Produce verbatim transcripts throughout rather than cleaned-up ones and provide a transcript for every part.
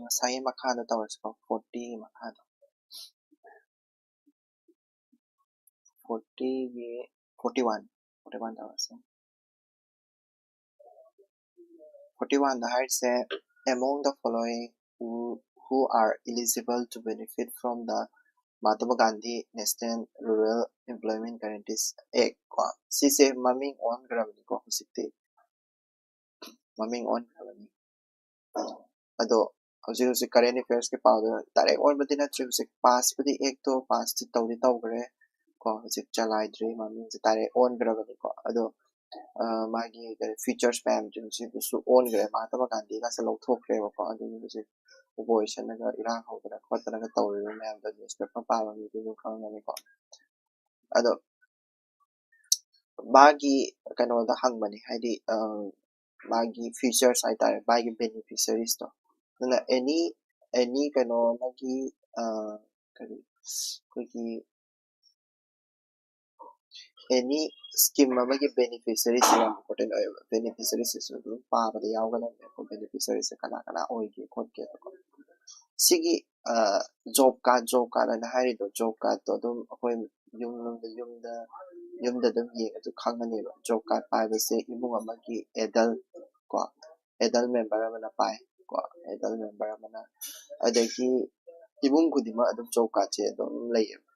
ꯉꯁꯥꯏꯒꯤ ꯃꯈꯥꯗ ꯇꯧꯔꯁꯤꯀꯣ, forty ꯒꯤ ꯃꯈꯥꯗ꯫ forty ꯒꯤ forty one, forty one ꯇꯧꯔꯁꯤ꯫ forty one ꯗ ꯍꯥꯏꯔꯤꯁꯦ, "Among the following, who, who are eligible to benefit from the Mahatma Gandhi National Rural Employment Guarantees Act" ꯀꯣ, ꯁꯤꯁꯦ ꯃꯃꯤꯡ ꯑꯣꯟꯈ꯭ꯔꯕꯅꯤꯀꯣ ꯍꯧꯖꯤꯛꯇꯤ꯫ ꯃꯃꯤꯡ ꯑꯣꯟꯈ꯭ꯔꯕꯅꯤ꯫ ꯑꯗꯣ ꯍꯧꯖꯤꯛ ꯍꯧꯖꯤꯛ current affairs ꯀꯤ ꯄꯥꯎꯗ direct ꯑꯣꯟꯕꯗꯤ ꯅꯠꯇ꯭ꯔꯤ꯫ ꯍꯧꯖꯤꯛ pass ꯄꯨꯗꯤ act ꯇꯣ pass ꯇꯤ ꯇꯧꯗꯤ ꯇꯧꯈ꯭ꯔꯦ ꯀꯣ, ꯍꯧꯖꯤꯛ ꯆꯂꯥꯏꯗ꯭ꯔꯤ, ꯃꯃꯤꯡꯁꯦ direct ꯑꯣꯟꯈ꯭ꯔꯕꯅꯤꯀꯣ꯫ ꯑꯗꯣ, ꯑ, ꯃꯥꯒꯤ ꯀꯔꯤ features ꯃꯌꯥꯝꯁꯤꯡꯁꯤꯗꯁꯨ ꯑꯣꯟꯈ꯭ꯔꯦ꯫ ꯃꯍꯥꯇꯃꯥ ꯒꯥꯟꯙꯤꯒꯁꯦ ꯂꯧꯊꯣꯛꯈ꯭ꯔꯦꯕꯀꯣ꯫ ꯑꯗꯨꯒꯤ ꯍꯧꯖꯤꯛ opposition ꯒ ꯏꯔꯥꯡ ꯍꯧꯗꯅ ꯈꯣꯠꯇꯅꯒ ꯇꯧꯔꯤꯕ ꯃꯌꯥꯝꯗꯣ newspaper ꯄꯥꯕ ꯃꯤꯗꯤ ꯑꯗꯨꯝ ꯈꯪꯉꯝꯒꯅꯤꯀꯣ꯫ ꯑꯗꯣ ꯃꯥꯒꯤ ꯀꯩꯅꯣꯗ ꯍꯪꯕꯅꯤ, ꯍꯥꯏꯗꯤ, ꯑ, ꯃꯥꯒꯤ features ꯍꯥꯏꯇꯥꯔꯦ, ꯃꯥꯒꯤ beneficiaries ꯇꯣ꯫ ꯑꯗꯨꯅ any, any ꯀꯩꯅꯣ ꯑꯃꯒꯤ, ꯑ, ꯀꯔꯤ, ꯑꯩꯈꯣꯏꯒꯤ any scheme ꯑꯃꯒꯤ beneficiaries ꯁꯦ ꯌꯥꯝ important ꯑꯣꯏꯌꯦꯕ꯫ Beneficiaries ꯁꯤꯁꯨ ꯑꯗꯨꯝ ꯄꯥꯕꯗ ꯌꯥꯎꯒꯗꯕꯅꯦ, ꯑꯩꯈꯣꯏ beneficiaries ꯁꯦ ꯀꯅꯥ ꯀꯅꯥ ꯑꯣꯏꯒꯦ ꯈꯣꯠꯀꯦ꯫ ꯁꯤꯒꯤ, ꯑ, job card, job card ꯍꯥꯏꯅ ꯍꯥꯏꯔꯤꯗꯣ, job card ꯇꯣ ꯑꯗꯨꯝ ꯑꯩꯈꯣꯏ ꯌꯨꯝ, ꯌꯨꯝꯗ, ꯌꯨꯝꯗ, ꯌꯨꯝꯗ ꯑꯗꯨꯝ ꯌꯦꯡꯉꯁꯨ ꯈꯪꯒꯅꯦꯕ꯫ Job card ꯄꯥꯏꯕꯁꯦ ꯏꯃꯨꯡ ꯑꯃꯒꯤ adult ꯀꯣ, adult member ꯑꯃꯅ ꯄꯥꯏ ꯀꯣ, adult member ꯑꯃꯅ꯫ ꯑꯗꯒꯤ ꯏꯃꯨꯡ ꯈꯨꯗꯤꯡꯃꯛ ꯑꯗꯨꯝ job card ꯁꯦ ꯑꯗꯨꯝ ꯂꯩꯌꯦꯕ꯫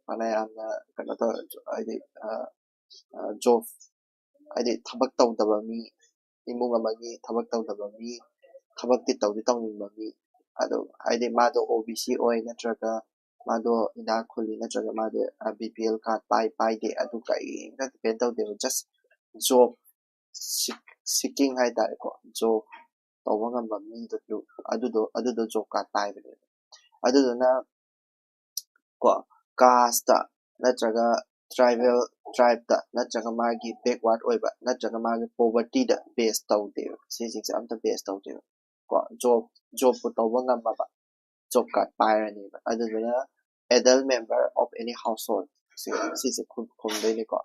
ꯐꯅ ꯌꯥꯝꯅ ꯀꯩꯅꯣ ꯇꯧꯔꯁꯨ, ꯍꯥꯏꯗꯤ, ꯑ, ꯑ, job, ꯍꯥꯏꯗꯤ ꯊꯕꯛ ꯇꯧꯗꯕ ꯃꯤ, ꯏꯃꯨꯡ ꯑꯃꯒꯤ ꯊꯕꯛ ꯇꯧꯗꯕ ꯃꯤ, ꯊꯕꯛꯇꯤ ꯇꯧꯗꯤ ꯇꯧꯅꯤꯡꯕ ꯃꯤ, ꯑꯗꯨ ꯍꯥꯏꯗꯤ ꯃꯥꯗꯣ O B C ꯑꯣꯏ ꯅꯠꯇ꯭ꯔꯒ ꯃꯥꯗꯣ ꯏꯅꯥꯛ ꯈꯨꯜꯂꯤ ꯅꯠꯇ꯭ꯔꯒ ꯃꯥꯗꯤ, ꯑ, B P L card ꯄꯥꯏ ꯄꯥꯏꯗꯦ, ꯑꯗꯨ ꯀꯔꯤꯝꯇ depend ꯇꯧꯗꯦꯕ꯫ Just job seek-, seeking ꯍꯥꯏꯇꯥꯔꯦꯀꯣ, job ꯇꯧꯕ ꯉꯝꯕ ꯃꯤꯗꯨ, ꯑꯗꯨꯗꯣ, ꯑꯗꯨꯗꯣ job card ꯄꯥꯏꯕꯅꯦꯕ꯫ ꯑꯗꯨꯗꯨꯅ ꯀꯣ, caste ꯅꯠꯇ꯭ꯔꯒ tribal, tribe ꯇ ꯅꯠꯇ꯭ꯔꯒ ꯃꯥꯒꯤ backward ꯑꯣꯏꯕ ꯅꯠꯇ꯭ꯔꯒ ꯃꯥꯒꯤ poverty ꯗ base ꯇꯧꯗꯦꯕ꯫ ꯁꯤꯁꯤꯡꯁꯦ ꯑꯝꯇ base ꯇꯧꯗꯦꯕ꯫ ꯀꯣ, job, job ꯄꯨ ꯇꯧꯕ ꯉꯝꯃꯕ job card ꯄꯥꯏꯔꯅꯦꯕ꯫ ꯑꯗꯨꯗꯨꯅ adult member of any household ꯁꯤ, ꯁꯤꯁꯦ ꯈꯨꯝ-, ꯈꯨꯝꯗꯣꯏꯅꯤꯀꯣ꯫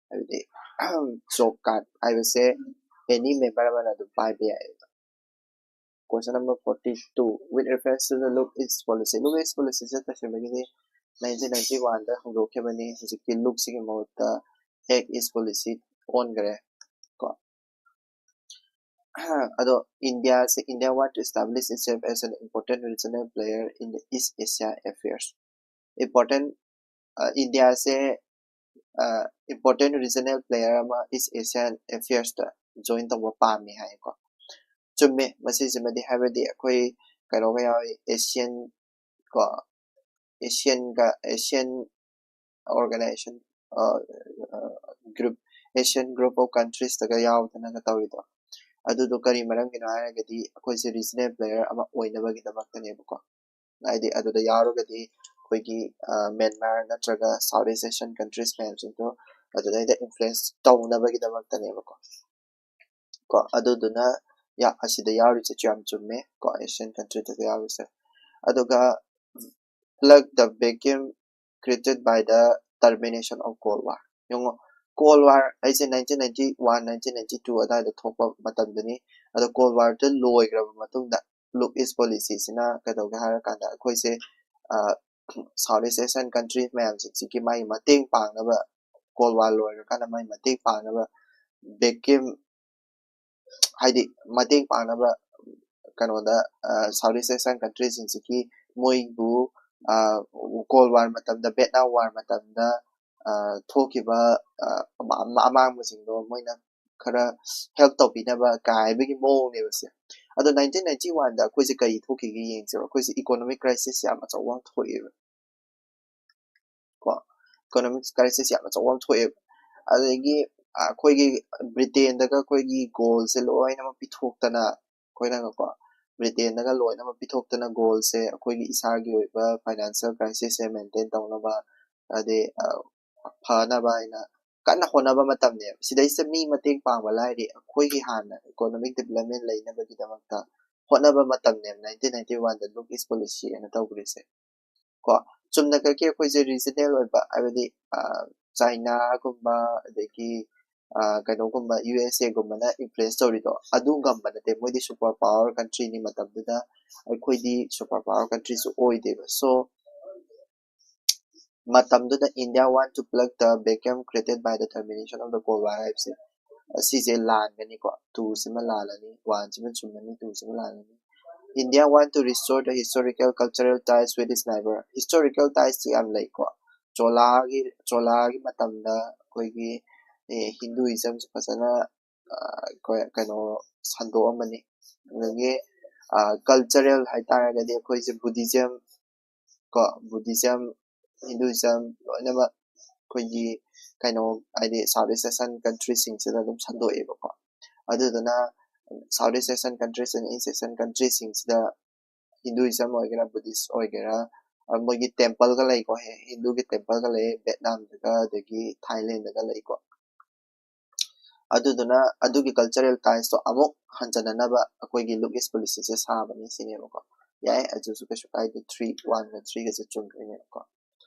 ꯍꯥꯏꯕꯗꯤ job card ꯍꯥꯏꯕꯁꯦ any member ꯑꯃꯅ ꯑꯗꯨꯝ ꯄꯥꯏꯕ ꯌꯥꯏꯌꯦꯕ꯫ Question number forty two, with reference to the Look East policy. Look East policy say ꯇꯁꯦꯡꯕꯒꯤꯗꯤ nineteen ninety one ꯗ ꯍꯧꯗꯣꯛꯈꯤꯕꯅꯤ꯫ ꯍꯧꯖꯤꯛꯇꯤ look ꯁꯤꯒꯤ ꯃꯍꯨꯠꯇ act east policy ꯑꯣꯟꯈ꯭ꯔꯦ ꯀꯣ꯫ ꯑꯗꯣ India say, India want to establish itself as an important regional player in the East Asia affairs. Important, India say important regional player ꯑꯃ East Asian affairs ꯇ join ꯇꯧꯕ ꯄꯥꯝꯃꯤ ꯍꯥꯏꯀꯣ꯫ ꯆꯨꯝꯃꯦ, ꯃꯁꯤꯁꯤꯃꯗꯤ, ꯍꯥꯏꯕꯗꯤ ꯑꯩꯈꯣꯏ ꯀꯩꯅꯣꯒ ꯌꯥꯎꯏ, ASEAN ꯀꯣ, ASEAN ꯒ, ASEAN organization, group, ASEAN group of countries ꯇꯒ ꯌꯥꯎꯗꯅꯒ ꯇꯧꯔꯤꯗꯣ꯫ ꯑꯗꯨꯗꯣ ꯀꯔꯤ ꯃꯔꯝꯒꯤꯅꯣ ꯍꯥꯏꯔꯒꯗꯤ ꯑꯩꯈꯣꯏꯁꯦ regional player ꯑꯃ ꯑꯣꯏꯅꯕꯒꯤꯗꯃꯛꯇꯅꯦꯕꯀꯣ꯫ ꯍꯥꯏꯗꯤ ꯑꯗꯨꯗ ꯌꯥꯎꯔꯒꯗꯤ ꯑꯩꯈꯣꯏꯒꯤ ꯃ꯭ꯌꯥꯟꯃꯥꯔ ꯅꯠꯇ꯭ꯔꯒ South East Asian countries ꯃꯌꯥꯝꯁꯤꯡꯗꯣ ꯑꯗꯨꯗꯩꯗ influence ꯇꯧꯅꯕꯒꯤꯗꯃꯛꯇꯅꯦꯕꯀꯣ꯫ ꯀꯣ, ꯑꯗꯨꯗꯨꯅ ꯌꯥ-, ꯑꯁꯤꯗ ꯌꯥꯎꯔꯤꯁꯦꯁꯨ ꯌꯥꯝ ꯆꯨꯝꯃꯦ ꯀꯣ, ASEAN country ꯗ ꯌꯥꯎꯔꯤꯁꯦ꯫ ꯑꯗꯨꯒ plug the vacuum created by the termination of Cold War. ꯌꯦꯡꯉꯣ, Cold War ꯑꯩꯁꯦ nineteen ninety one, nineteen ninety two ꯑꯗꯨꯋꯥꯏꯗ ꯊꯣꯛꯄ ꯃꯇꯝꯗꯅꯤ꯫ ꯑꯗꯣ Cold War ꯗꯨ ꯂꯣꯏꯈ꯭ꯔꯕ ꯃꯇꯨꯡꯗ Look East policy ꯁꯤꯅ ꯀꯩꯗꯧꯒꯦ ꯍꯥꯏꯔꯀꯥꯟꯗ ꯑꯩꯈꯣꯏꯁꯦ South East Asian country ꯃꯌꯥꯝꯁꯤꯡꯁꯤꯒꯤ ꯃꯥꯒꯤ ꯃꯇꯦꯡ ꯄꯥꯡꯅꯕ, Cold War ꯂꯣꯏꯔꯀꯥꯟꯗ ꯃꯥꯒꯤ ꯃꯇꯦꯡ ꯄꯥꯡꯅꯕ vacuum, ꯍꯥꯏꯗꯤ ꯃꯇꯦꯡ ꯄꯥꯡꯅꯕ ꯀꯩꯅꯣꯗ South East Asian country ꯁꯤꯡꯁꯤꯒꯤ ꯃꯣꯏꯕꯨ Cold War ꯃꯇꯝꯗ, Vietnam War ꯃꯇꯝꯗ ꯊꯣꯛꯈꯤꯕ ꯑꯃꯥꯡꯕꯁꯤꯡꯗꯣ ꯃꯣꯏꯅ ꯈꯔ help ꯇꯧꯕꯤꯅꯕ ꯀꯥꯏꯕꯒꯤ ꯃꯑꯣꯡꯅꯦꯕ ꯁꯦ꯫ ꯑꯗꯣ nineteen ninety one ꯗ ꯑꯩꯈꯣꯏꯁꯦ ꯀꯔꯤ ꯊꯣꯛꯈꯤꯒꯦ ꯌꯦꯡꯁꯦꯕ꯫ ꯑꯩꯈꯣꯏꯁꯦ economic crisis ꯌꯥꯝ ꯑꯆꯧꯕ ꯑꯃ ꯊꯣꯛꯑꯦꯕ ꯀꯣ꯫ Economic crisis ꯌꯥꯝ ꯑꯆꯧꯕ ꯑꯃ ꯊꯣꯛꯑꯦꯕ꯫ ꯑꯗꯒꯤ ꯑꯩꯈꯣꯏꯒꯤ Britain ꯗꯒ ꯑꯩꯈꯣꯏꯒꯤ gold ꯁꯦ ꯂꯣꯏꯅꯃꯛ ꯄꯤꯊꯣꯛꯇꯅ, ꯑꯩꯈꯣꯏꯅꯒꯀꯣ, Britain ꯗꯒ ꯂꯣꯏꯅꯃꯛ ꯄꯤꯊꯣꯛꯇꯅ gold ꯁꯦ ꯑꯩꯈꯣꯏꯒꯤ ꯏꯁꯥꯒꯤ ꯑꯣꯏꯕ financial crisis ꯁꯦ maintain ꯇꯧꯅꯕ, ꯑꯗꯩ ꯐꯅꯕ ꯍꯥꯏꯅ ꯀꯟꯅ ꯍꯣꯠꯅꯕ ꯃꯇꯝꯅꯦꯕ꯫ ꯁꯤꯗꯩꯁꯤꯗ ꯃꯤ ꯃꯇꯦꯡ ꯄꯥꯡꯕ ꯂꯥꯏꯔꯤ, ꯑꯩꯈꯣꯏꯒꯤ ꯍꯥꯟꯅ economic development ꯂꯩꯅꯕꯒꯤꯗꯃꯛꯇ ꯍꯣꯠꯅꯕ ꯃꯇꯝꯅꯦꯕ nineteen ninety one ꯗ Look East policy ꯍꯥꯏꯅ ꯇꯧꯈ꯭ꯔꯤꯁꯦ ꯀꯣ꯫ ꯆꯨꯝꯅꯈꯛꯀꯤ ꯑꯩꯈꯣꯏꯁꯦ regional ꯑꯣꯏꯕ, ꯍꯥꯏꯕꯗꯤ China ꯒꯨꯝꯕ, ꯑꯗꯒꯤ ꯀꯩꯅꯣꯒꯨꯝꯕ ꯌꯨ ꯑꯦꯁ ꯑꯦꯒꯨꯝꯕꯅ ꯏꯟꯐ꯭ꯂꯨꯌꯦꯟꯁ ꯇꯧꯔꯤꯗꯣ ꯑꯗꯨ ꯉꯝꯕ ꯅꯠꯇꯦ꯫ ꯃꯣꯏꯗꯤ ꯁꯨꯄꯔ ꯄꯥꯋꯔ ꯀꯟꯇ꯭ꯔꯤꯅꯤ ꯃꯇꯝꯗꯨꯗ, ꯑꯩꯈꯣꯏꯗꯤ ꯁꯨꯄꯔ ꯄꯥꯋꯔ ꯀꯟꯇ꯭ꯔꯤꯁꯨ ꯑꯣꯏꯗꯦꯕ꯫ ꯁꯣ ꯃꯇꯝꯗꯨꯗ India want to plug the vacuum created by the termination of the Cold War ꯍꯥꯏꯕꯁꯦ, ꯑꯁꯤꯁꯦ ꯂꯥꯟꯒꯅꯤꯀꯣ꯫ ꯇꯨꯁꯤꯃ ꯂꯥꯜꯂꯅꯤ, ꯋꯥꯟꯁꯤꯃ ꯆꯨꯝꯃꯅꯤ, ꯇꯨꯁꯤꯃ ꯂꯥꯜꯂꯅꯤ꯫ India want to restore the historical cultural ties with its neighbor. Historical ꯇꯥꯏꯁꯇꯤ ꯌꯥꯝ ꯂꯩꯀꯣ꯫ ꯆꯣꯂꯥꯒꯤ ꯆꯣꯂꯥꯒꯤ ꯃꯇꯝꯗ ꯑꯩꯈꯣꯏꯒꯤ ꯍꯤꯟꯗꯨꯏꯖꯝꯁꯦ ꯐꯖꯅ ꯀꯩꯅꯣ ꯁꯟꯗꯣꯛꯑꯝꯕꯅꯤ꯫ ꯑꯗꯒꯤ ꯀꯜꯆꯔꯦꯜ ꯍꯥꯏꯇꯥꯔꯒꯗꯤ ꯑꯩꯈꯣꯏꯁꯦ ꯕꯨꯙꯤꯖꯝ ꯀꯣ, ꯕꯨꯙꯤꯖꯝ, ꯍꯤꯟꯗꯨꯏꯖꯝ ꯂꯣꯏꯅꯃꯛ ꯑꯩꯈꯣꯏꯒꯤ ꯀꯩꯅꯣ ꯍꯥꯏꯗꯤ ꯁꯥꯎꯠ ꯏꯁ ꯑꯦꯁꯤꯌꯥꯟ ꯀꯟꯇ꯭ꯔꯤꯁꯤꯡꯁꯤꯗ ꯑꯗꯨꯝ ꯁꯟꯗꯣꯛꯑꯦꯕꯀꯣ꯫ ꯑꯗꯨꯗꯨꯅ south east Asian countries and east Asian ꯀꯟꯇ꯭ꯔꯤꯁꯤꯡꯁꯤꯗ ꯍꯤꯟꯗꯨꯏꯖꯝ ꯑꯣꯏꯒꯦꯔꯥ, ꯕꯨꯙꯤꯁ ꯑꯣꯏꯒꯦꯔꯥ, ꯃꯣꯏꯒꯤ ꯇꯦꯝꯄꯜꯒ ꯂꯩꯀꯣ, ꯍꯤꯟꯗꯨꯒꯤ ꯇꯦꯝꯄꯜꯒ ꯂꯩ, ꯚꯦꯠꯅꯥꯝꯗꯒ ꯑꯗꯒꯤ ꯊꯥꯏꯂꯦꯟꯗꯒ ꯂꯩꯀꯣ꯫ ꯑꯗꯨꯗꯨꯅ ꯑꯗꯨꯒꯤ ꯀꯜꯆꯔꯦꯜ ꯇꯥꯏꯁꯇꯣ ꯑꯃꯨꯛ ꯍꯟꯖꯅꯅꯕ ꯑꯩꯈꯣꯏꯒꯤ ꯂꯨꯛ ꯏꯁ ꯄꯣꯂꯤꯁꯤꯁꯦ ꯁꯥꯕꯅꯤ ꯁꯤꯅꯦꯕꯀꯣ꯫ ꯌꯥꯏ, ꯑꯗꯨꯁꯨ ꯀꯩꯁꯨ ꯀꯥꯏꯗꯦ, ꯊ꯭ꯔꯤ ꯋꯥꯟꯒ ꯊ꯭ꯔꯤꯒꯁꯦ ꯆꯨꯝꯗꯣꯏꯅꯦꯕꯀꯣ꯫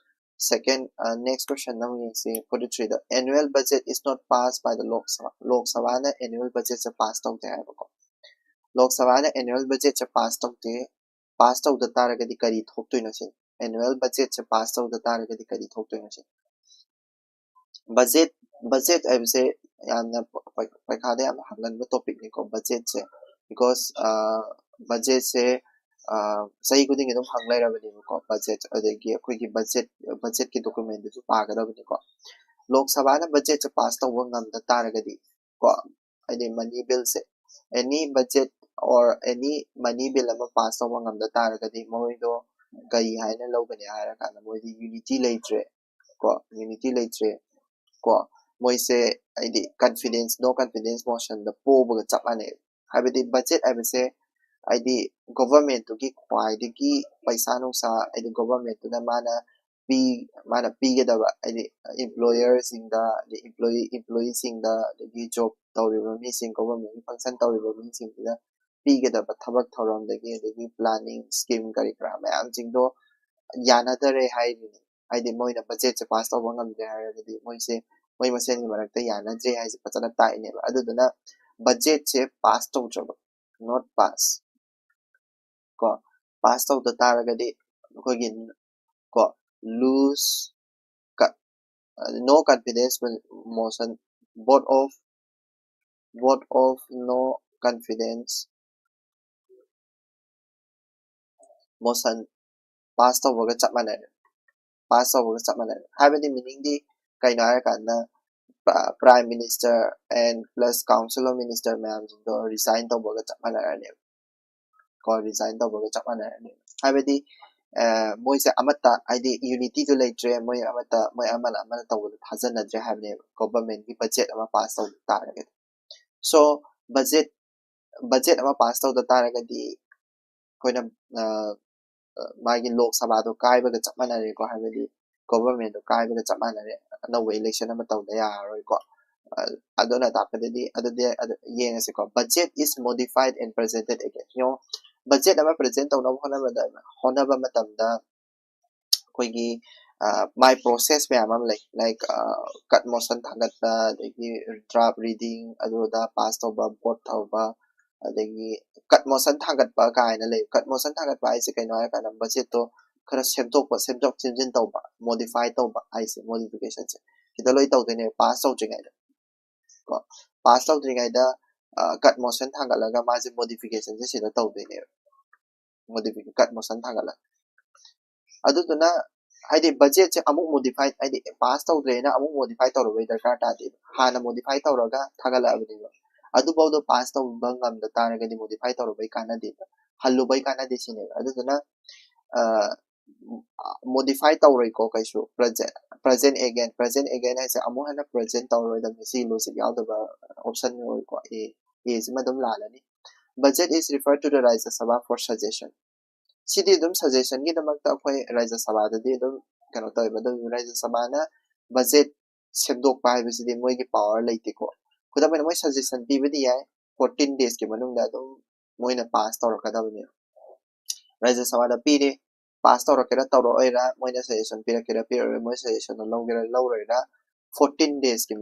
ꯁꯦꯀꯦꯟ, ꯅꯦꯛꯁ ꯀꯣꯏꯁꯟ ꯑꯃꯨꯛ ꯌꯦꯡꯁꯤ, forty third, annual budget is not passed by the Lok Sabha. Lok ꯁꯚꯥꯅ ꯑꯦꯅꯨꯋꯦꯜ ꯕꯖꯦꯠꯁꯦ ꯄꯥꯁ ꯇꯧꯗꯦ ꯍꯥꯏꯕꯀꯣ꯫ ꯂꯣꯛ ꯁꯚꯥꯅ ꯑꯦꯅꯨꯋꯦꯜ ꯕꯖꯦꯠꯁꯦ ꯄꯥꯁ ꯇꯧꯗꯦ꯫ ꯄꯥꯁ ꯇꯧꯗ ꯇꯥꯔꯒꯗꯤ ꯀꯔꯤ ꯊꯣꯛꯇꯣꯏꯅꯣ ꯁꯤꯅꯤ꯫ ꯑꯦꯅꯨꯋꯦꯜ ꯕꯖꯦꯠꯁꯦ ꯄꯥꯁ ꯇꯧꯗ ꯇꯥꯔꯒꯗꯤ ꯀꯔꯤ ꯊꯣꯛꯇꯣꯏꯅꯣ ꯁꯤꯅꯤ꯫ ꯕꯖꯦꯠ ꯕꯖꯦꯠ ꯍꯥꯏꯕꯁꯦ ꯌꯥꯝꯅ ꯄꯩꯈꯥꯗ ꯌꯥꯝꯅ ꯍꯪꯒꯟꯕ ꯇꯣꯄꯤꯛꯅꯤꯀꯣ ꯕꯖꯦꯠꯁꯦ꯫ ꯕꯤꯀꯣꯁ ꯕꯖꯦꯠꯁꯦ ꯆꯍꯤ ꯈꯨꯗꯤꯡꯒꯤ ꯑꯗꯨꯝ ꯍꯪ ꯂꯩꯔꯕꯅꯦꯕꯀꯣ ꯕꯖꯦꯠ꯫ ꯑꯗꯒꯤ ꯑꯩꯈꯣꯏꯒꯤ ꯕꯖꯦꯠ ꯕꯖꯦꯠꯀꯤ ꯗꯣꯀꯨꯃꯦꯟꯗꯨꯁꯨ ꯄꯥꯒꯗꯕꯅꯤꯀꯣ꯫ ꯂꯣꯛ ꯁꯚꯥꯅ ꯕꯖꯦꯠꯁꯦ ꯄꯥꯁ ꯇꯧꯕ ꯉꯝꯗ ꯇꯥꯔꯒꯗꯤ ꯀꯣ, ꯍꯥꯏꯗꯤ ꯃꯅꯤ ꯕꯤꯜꯁꯦ, any budget or any money bill ꯑꯃ ꯄꯥꯁ ꯇꯧꯕ ꯉꯝꯗ ꯇꯥꯔꯒꯗꯤ ꯃꯣꯏꯗꯣ ꯀꯔꯤ ꯍꯥꯏꯅ ꯂꯧꯒꯅꯤ ꯍꯥꯏꯔꯀꯥꯟꯗ ꯃꯣꯏꯗꯤ ꯌꯨꯅꯤꯇꯤ ꯂꯩꯇ꯭ꯔꯦ ꯀꯣ, ꯌꯨꯅꯤꯇꯤ ꯂꯩꯇ꯭ꯔꯦ ꯀꯣ꯫ ꯃꯣꯏꯁꯦ ꯍꯥꯏꯗꯤ ꯀꯟꯐꯤꯗꯦꯟꯁ, ꯅꯣ ꯀꯟꯐꯤꯗꯦꯟꯁ ꯃꯣꯁꯟꯗ ꯄꯣꯕꯒ ꯆꯞ ꯃꯥꯟꯅꯩ꯫ ꯍꯥꯏꯕꯗꯤ ꯕꯖꯦꯠ ꯍꯥꯏꯕꯁꯦ ꯍꯥꯏꯗꯤ ꯒꯣꯚꯔꯟꯃꯦꯟꯠꯇꯨꯒꯤ ꯈ꯭ꯋꯥꯏꯗꯒꯤ ꯄꯩꯁꯥ ꯅꯨꯡꯁꯥ ꯍꯥꯏꯗꯤ ꯒꯣꯚꯔꯟꯃꯦꯟꯠꯇꯨꯅ ꯃꯥꯅ ꯄꯤ ꯃꯥꯅ ꯄꯤꯒꯗꯕ ꯍꯥꯏꯗꯤ ꯏꯝꯄ꯭ꯂꯣꯌꯔꯁꯤꯡꯗ ꯑꯗꯩ ꯏꯝꯄ꯭ꯂꯣꯌꯤ ꯏꯝꯄ꯭ꯂꯣꯌꯤꯁꯤꯡꯗ ꯑꯗꯒꯤ ꯖꯣꯕ ꯇꯧꯔꯤꯕ ꯃꯤꯁꯤꯡ ꯒꯣꯚꯔꯟꯃꯦꯟꯠꯀꯤ ꯐꯪꯁꯟ ꯇꯧꯔꯤꯕ ꯃꯤꯁꯤꯡꯁꯤꯗ ꯄꯤꯒꯗꯕ ꯊꯕꯛ ꯊꯧꯔꯝꯗꯒꯤ ꯑꯗꯒꯤ ꯄ꯭ꯂꯥꯅꯤꯡ ꯁ꯭ꯀꯤꯝ ꯀꯔꯤ ꯀꯔꯥ ꯃꯌꯥꯝꯁꯤꯡꯗꯣ ꯌꯥꯅꯗꯔꯦ ꯍꯥꯏꯔꯤꯅꯤ꯫ ꯍꯥꯏꯗꯤ ꯃꯣꯏꯅ ꯕꯖꯦꯠꯁꯦ ꯄꯥꯁ ꯇꯧꯕ ꯉꯝꯗ꯭ꯔꯦ ꯍꯥꯏꯔꯒꯗꯤ ꯃꯣꯏꯁꯦ ꯃꯣꯏ ꯃꯁꯦꯟꯒꯤ ꯃꯔꯛꯇ ꯌꯥꯅꯗ꯭ꯔꯦ ꯍꯥꯏꯁꯦ ꯐꯖꯅ ꯇꯥꯛꯏꯅꯦꯕ꯫ ꯑꯗꯨꯗꯨꯅ ꯕꯖꯦꯠꯁꯦ ꯄꯥꯁ ꯇꯧꯗ꯭ꯔꯕ, ꯅꯣꯠ ꯄꯥꯁ ꯀꯣ, ꯄꯥꯁ ꯇꯧꯗ ꯇꯥꯔꯒꯗꯤ ꯑꯩꯈꯣꯏꯒꯤ ꯀꯣ, loose, no confidence motion, vote of vote of no confidence motion pass ꯇꯧꯕꯒ ꯆꯞ ꯃꯥꯟꯅꯔꯦ꯫ ꯄꯥꯁ ꯇꯧꯕꯒ ꯆꯞ ꯃꯥꯟꯅꯔꯦ ꯍꯥꯏꯕꯗꯤ meaning ꯗꯤ ꯀꯩꯅꯣ ꯍꯥꯏꯔꯀꯥꯟꯗ, prime minister and plus council of minister ꯃꯌꯥꯝꯁꯤꯡꯗꯣ resign ꯇꯧꯕꯒ ꯆꯞ ꯃꯥꯟꯅꯔꯅꯦꯕ꯫ ꯀꯣ, resign ꯇꯧꯕꯒ ꯆꯞ ꯃꯥꯟꯅꯔꯅꯦꯕ꯫ ꯍꯥꯏꯕꯗꯤ ꯃꯣꯏꯁꯦ ꯑꯃꯠꯇ, ꯍꯥꯏꯗꯤ unity ꯗꯨ ꯂꯩꯇ꯭ꯔꯦ, ꯃꯣꯏ ꯑꯃꯠꯇ, ꯃꯣꯏ ꯑꯃꯅ ꯑꯃꯅ ꯇꯧꯕꯗ ꯊꯥꯖꯅꯗ꯭ꯔꯦ ꯍꯥꯏꯕꯅꯦꯕ, government ꯀꯤ budget ꯑꯃ ꯄꯥꯁ ꯇꯧꯕ ꯇꯥꯔꯒꯗꯤ꯫ So budget, budget ꯑꯃ ꯄꯥꯁ ꯇꯧꯗ ꯇꯥꯔꯒꯗꯤ ꯑꯩꯈꯣꯏꯅ ꯃꯥꯒꯤ ꯂꯣꯛ ꯁꯚꯥꯗꯣ ꯀꯥꯏꯕꯒ ꯆꯞ ꯃꯥꯟꯅꯔꯦꯀꯣ, ꯍꯥꯏꯕꯗꯤ government ꯗꯣ ꯀꯥꯏꯕꯒ ꯆꯞ ꯃꯥꯟꯅꯔꯦ, ꯑꯅꯧꯕ election ꯑꯃ ꯇꯧꯗ ꯌꯥꯔꯔꯣꯏꯀꯣ꯫ ꯑꯗꯨꯅ ꯇꯥꯛꯄꯗꯗꯤ ꯑꯗꯨꯗꯤ ꯌꯦꯡꯉꯁꯤꯀꯣ, budget is modified and presented again꯫ ꯌꯦꯡꯉꯣ, budget ꯑꯃ present ꯇꯧꯅꯕ ꯍꯣꯠꯅꯕꯗ, ꯍꯣꯠꯅꯕ ꯃꯇꯝꯗ ꯑꯩꯈꯣꯏꯒꯤ ꯃꯥꯏ process ꯃꯌꯥꯝ ꯑꯃ ꯂꯩ, like cut motion ꯊꯥꯡꯒꯠꯄ, ꯑꯗꯒꯤ draft reading, ꯑꯗꯨꯗ ꯄꯥꯁ ꯇꯧꯕ, vote ꯇꯧꯕ, ꯑꯗꯒꯤ cut motion ꯊꯥꯡꯒꯠꯄ ꯀꯥꯏꯅ ꯂꯩ꯫ Cut motion ꯊꯥꯡꯒꯠꯄ ꯍꯥꯏꯁꯦ ꯀꯩꯅꯣ ꯍꯥꯏꯔꯀꯥꯟꯗ budget ꯇꯣ ꯈꯔ ꯁꯦꯝꯗꯣꯛꯄ, ꯁꯦꯝꯗꯣꯛ ꯁꯦꯝꯖꯤꯟ ꯇꯧꯕ, modify ꯇꯧꯕ ꯍꯥꯏꯁꯦ, modification ꯁꯦ ꯁꯤꯗ ꯂꯣꯏ ꯇꯧꯗꯣꯏꯅꯦꯕ ꯄꯥꯁ ꯇꯧꯗ꯭ꯔꯤꯉꯩꯗ ꯀꯣ꯫ ꯄꯥꯁ ꯇꯧꯗ꯭ꯔꯤꯉꯩꯗ cut motion ꯊꯥꯡꯒꯠꯂꯒ ꯃꯥꯁꯦ modification ꯁꯦ ꯁꯤꯗ ꯇꯧꯗꯣꯏꯅꯦꯕ꯫ Modifi-, cut motion ꯊꯥꯡꯒꯠꯂꯒ꯫ ꯑꯗꯨꯗꯨꯅ ꯍꯥꯏꯗꯤ budget ꯁꯦ ꯑꯃꯨꯛ modify, ꯍꯥꯏꯗꯤ ꯄꯥꯁ ꯇꯧꯗ꯭ꯔꯦꯅ ꯑꯃꯨꯛ modify ꯇꯧꯔꯨꯕꯩ ꯗꯔꯀꯥꯔ ꯇꯥꯗꯦꯕ꯫ ꯍꯥꯟꯅ modify ꯇꯧꯔꯒ ꯊꯥꯒꯠꯂꯛꯑꯕꯅꯦꯕ꯫ ꯑꯗꯨꯐꯥꯎꯗꯣ ꯄꯥꯁ ꯇꯧꯕ ꯉꯝꯗ ꯇꯥꯔꯒꯗꯤ modify ꯇꯧꯔꯨꯕꯩ ꯀꯥꯟꯅꯗꯦꯕ꯫ ꯍꯜꯂꯨꯕꯩ ꯀꯥꯟꯅꯗꯦ ꯁꯤꯅꯦꯕ꯫ ꯑꯗꯨꯗꯨꯅ modify ꯇꯧꯔꯣꯏꯀꯣ ꯀꯩꯁꯨ꯫ Present, present again, present again ꯍꯥꯏꯁꯦ ꯑꯃꯨꯛ ꯍꯟꯅ present ꯇꯧꯔꯣꯏꯗꯕꯅꯤ꯫ ꯁꯤ logic ꯌꯥꯎꯗꯕ option ꯑꯣꯏꯀꯣ꯫ A, A ꯁꯤꯃ ꯑꯗꯨꯝ ꯂꯥꯜꯂꯅꯤ꯫ Budget is referred to the Rajya Sabha for suggestion꯫ ꯁꯤꯗꯤ ꯑꯗꯨꯝ suggestion ꯒꯤꯗꯃꯛꯇ ꯑꯩꯈꯣꯏ ꯔꯥꯖ꯭ꯌ ꯁꯚꯥꯗꯗꯤ ꯑꯗꯨꯝ ꯀꯩꯅꯣ ꯇꯧꯋꯦꯕ꯫ ꯑꯗꯨꯝ ꯔꯥꯖ꯭ꯌ ꯁꯚꯥꯅ budget ꯁꯦꯝꯗꯣꯛꯄ ꯍꯥꯏꯕꯁꯤꯗꯤ ꯃꯣꯏꯒꯤ power ꯂꯩꯇꯦꯀꯣ꯫ ꯈꯨꯗꯝ ꯑꯣꯏꯅ ꯃꯣꯏ suggestion ꯄꯤꯕꯗꯤ ꯌꯥꯏ, fourteen days ꯀꯤ ꯃꯅꯨꯡꯗ ꯑꯗꯨꯝ ꯃꯣꯏꯅ pass ꯇꯧꯔꯛꯀꯗꯕꯅꯦꯕ꯫ ꯔꯥꯖ꯭ꯌ ꯁꯚꯥꯗ ꯄꯤꯔꯦ, pass ꯇꯧꯔꯛꯀꯦꯔꯥ ꯇꯧꯔꯛꯑꯣꯏꯔꯥ, ꯃꯣꯏꯅ suggestion ꯄꯤꯔꯛꯀꯦꯔꯥ ꯄꯤꯔꯛꯑꯣꯏꯔꯥ, ꯃꯣꯏ suggestion ꯗꯣ ꯂꯧꯒꯦꯔꯥ ꯂꯧꯔꯣꯏꯔꯥ, fourteen days ꯀꯤ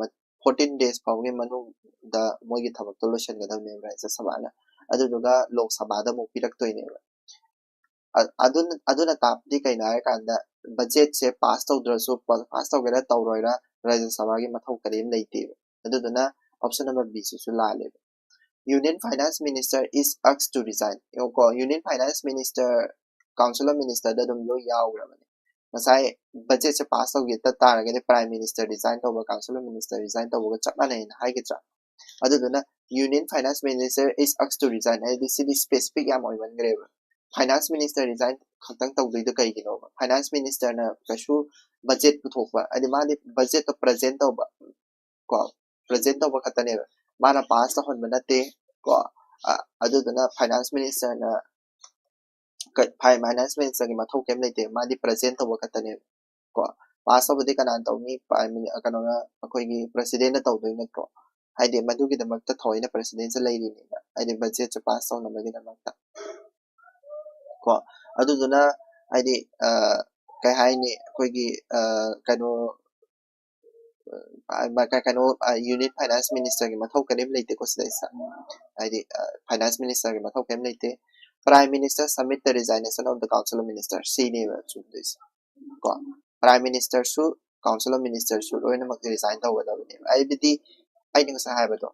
fourteen days ꯐꯥꯎꯒꯤ ꯃꯅꯨꯡꯗ ꯃꯣꯏꯒꯤ ꯊꯕꯛꯇꯣ ꯂꯣꯏꯁꯤꯟꯒꯗꯕꯅꯦꯕ ꯔꯥꯖ꯭ꯌ ꯁꯚꯥꯅ꯫ ꯑꯗꯨꯗꯨꯒ ꯂꯣꯛ ꯁꯚꯥꯗ ꯑꯃꯨꯛ ꯄꯤꯔꯛꯇꯣꯏꯅꯦꯕ꯫ ꯑꯗꯨꯅ ꯑꯗꯨꯅ ꯇꯥꯛꯄꯗꯤ ꯀꯩꯅꯣ ꯍꯥꯏꯔꯀꯥꯟꯗ, ꯕꯖꯦꯠꯁꯦ ꯄꯥꯁ ꯇꯧꯗ꯭ꯔꯁꯨ, ꯄꯥꯁ ꯇꯧꯒꯦꯔꯥ ꯇꯧꯔꯣꯏꯔꯥ, ꯔꯥꯖ꯭ꯌ ꯁꯚꯥꯒꯤ ꯃꯊꯧ ꯀꯔꯤꯝ ꯂꯩꯇꯦꯕ꯫ ꯑꯗꯨꯗꯨꯅ option number B ꯁꯤꯁꯨ ꯂꯥꯜꯂꯦꯕ꯫ Union Finance Minister is asked to resign꯫ ꯌꯦꯡꯉꯨꯀꯣ, Union Finance Minister, Council of Minister ꯗ ꯑꯗꯨꯝ ꯂꯣꯏ ꯌꯥꯎꯈ꯭ꯔꯕꯅꯦ꯫ ꯉꯁꯥꯏ ꯕꯖꯦꯠꯁꯦ ꯄꯥꯁ ꯇꯧꯒꯦ ꯇꯥꯔꯒꯗꯤ Prime Minister resign ꯇꯧꯕ, Council of Minister resign ꯇꯧꯕꯒ ꯆꯞ ꯃꯥꯟꯅꯩꯅ ꯍꯥꯏꯒꯗ꯭ꯔꯥ? ꯑꯗꯨꯗꯨꯅ Union Finance Minister is asked to resign ꯍꯥꯏꯗꯤ ꯁꯤꯗꯤ specific ꯌꯥꯝ ꯑꯣꯏꯃꯟꯈ꯭ꯔꯦꯕ꯫ Finance Minister resign ꯈꯛꯇꯪ ꯇꯧꯗꯣꯏꯗꯣ ꯀꯩꯒꯤꯅꯣꯕ? Finance Minister ꯅ ꯀꯩꯁꯨ ꯕꯖꯦꯠ ꯄꯨꯊꯣꯛꯄ, ꯍꯥꯏꯗꯤ ꯃꯥꯗꯤ ꯕꯖꯦꯠꯇꯣ present ꯇꯧꯕ, ꯀꯣ, present ꯇꯧꯕ ꯈꯛꯇꯅꯦꯕ꯫ ꯃꯥꯅ ꯄꯥꯁ ꯇꯧꯍꯟꯕ ꯅꯠꯇꯦ, ꯀꯣ꯫ ꯑ, ꯑꯗꯨꯗꯨꯅ Finance Minister ꯅ ꯀ-, Finance Minister ꯒꯤ ꯃꯊꯧ ꯀꯩꯝ ꯂꯩꯇꯦ, ꯃꯥꯗꯤ present ꯇꯧꯕ ꯈꯛꯇꯅꯦꯕ꯫ ꯀꯣ, ꯄꯥꯁ ꯇꯧꯕꯗꯤ ꯀꯅꯥꯅ ꯇꯧꯅꯤ? Prime Mini-, ꯀꯩꯅꯣꯅ, ꯑꯩꯈꯣꯏꯒꯤ President ꯅ ꯇꯧꯗꯣꯏ ꯅꯠꯇ꯭ꯔꯣ? ꯍꯥꯏꯗꯤ ꯃꯗꯨꯒꯤꯗꯃꯛꯇ ꯊꯑꯣꯏꯅ President ꯁꯦ ꯂꯩꯔꯤꯅꯦꯕ, ꯍꯥꯏꯗꯤ ꯕꯖꯦꯠꯁꯦ ꯄꯥꯁ ꯇꯧꯅꯕꯒꯤꯗꯃꯛꯇ꯫ ꯀꯣ, ꯑꯗꯨꯗꯨꯅ ꯍꯥꯏꯗꯤ, ꯑ, ꯀꯩ ꯍꯥꯏꯅꯤ, ꯑꯩꯈꯣꯏꯒꯤ, ꯑ, ꯀꯩꯅꯣ, ꯑ, ꯀꯩꯅꯣ, ꯑ, Union Finance Minister ꯒꯤ ꯃꯊꯧ ꯀꯔꯤꯝ ꯂꯩꯇꯦꯀꯣ ꯁꯤꯗꯩꯁꯤꯗ꯫ ꯍꯥꯏꯗꯤ, ꯑ, Finance Minister ꯒꯤ ꯃꯊꯧ ꯀꯔꯤꯝ ꯂꯩꯇꯦ꯫ Prime Minister submit the resignation of the Council of Minister ꯁꯤꯅꯦꯕ ꯆꯨꯝꯗꯣꯏꯁꯦ꯫ ꯀꯣ, Prime Minister ꯁꯨ, Council of Minister ꯁꯨ ꯂꯣꯏꯅꯃꯛ resign ꯇꯧꯒꯗꯕꯅꯦꯕ꯫ ꯍꯥꯏꯕꯗꯤ ꯑꯩꯅ ꯉꯁꯥꯏ ꯍꯥꯏꯕꯗꯣ,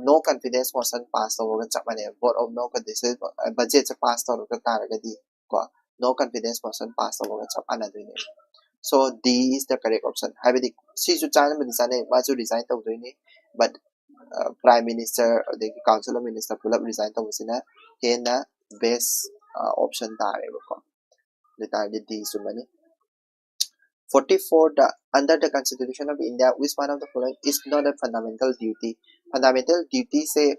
no confidence motion pass ꯇꯧꯕꯒ ꯆꯞ ꯃꯥꯟꯅꯩ꯫ Vote of no confidence, ꯕꯖꯦꯠꯁꯦ ꯄꯥꯁ ꯇꯧꯔꯒ ꯇꯥꯔꯒꯗꯤ, ꯀꯣ, no confidence motion pass ꯇꯧꯕꯒ ꯆꯞ ꯃꯥꯟꯅꯗꯣꯏꯅꯦꯕ꯫ So D is the correct option꯫ ꯍꯥꯏꯕꯗꯤ ꯁꯤꯁꯨ ꯆꯥꯅꯕꯗꯤ ꯆꯥꯅꯩ, ꯃꯥꯁꯨ resign ꯇꯧꯗꯣꯏꯅꯤ, but, ꯑ, Prime Minister ꯑꯗꯒꯤ Council of Minister ꯄꯨꯂꯞ resign ꯇꯧꯕꯁꯤꯅ ꯍꯦꯟꯅ best, ꯑ, option ꯇꯥꯔꯦꯕꯀꯣ꯫ ꯑꯗꯨ ꯑꯣꯏꯇꯥꯔꯗꯤ D ꯆꯨꯝꯃꯅꯤ꯫ Forty-four, the, under the Constitution of India, which one of the following is not a fundamental duty? Fundamental duty say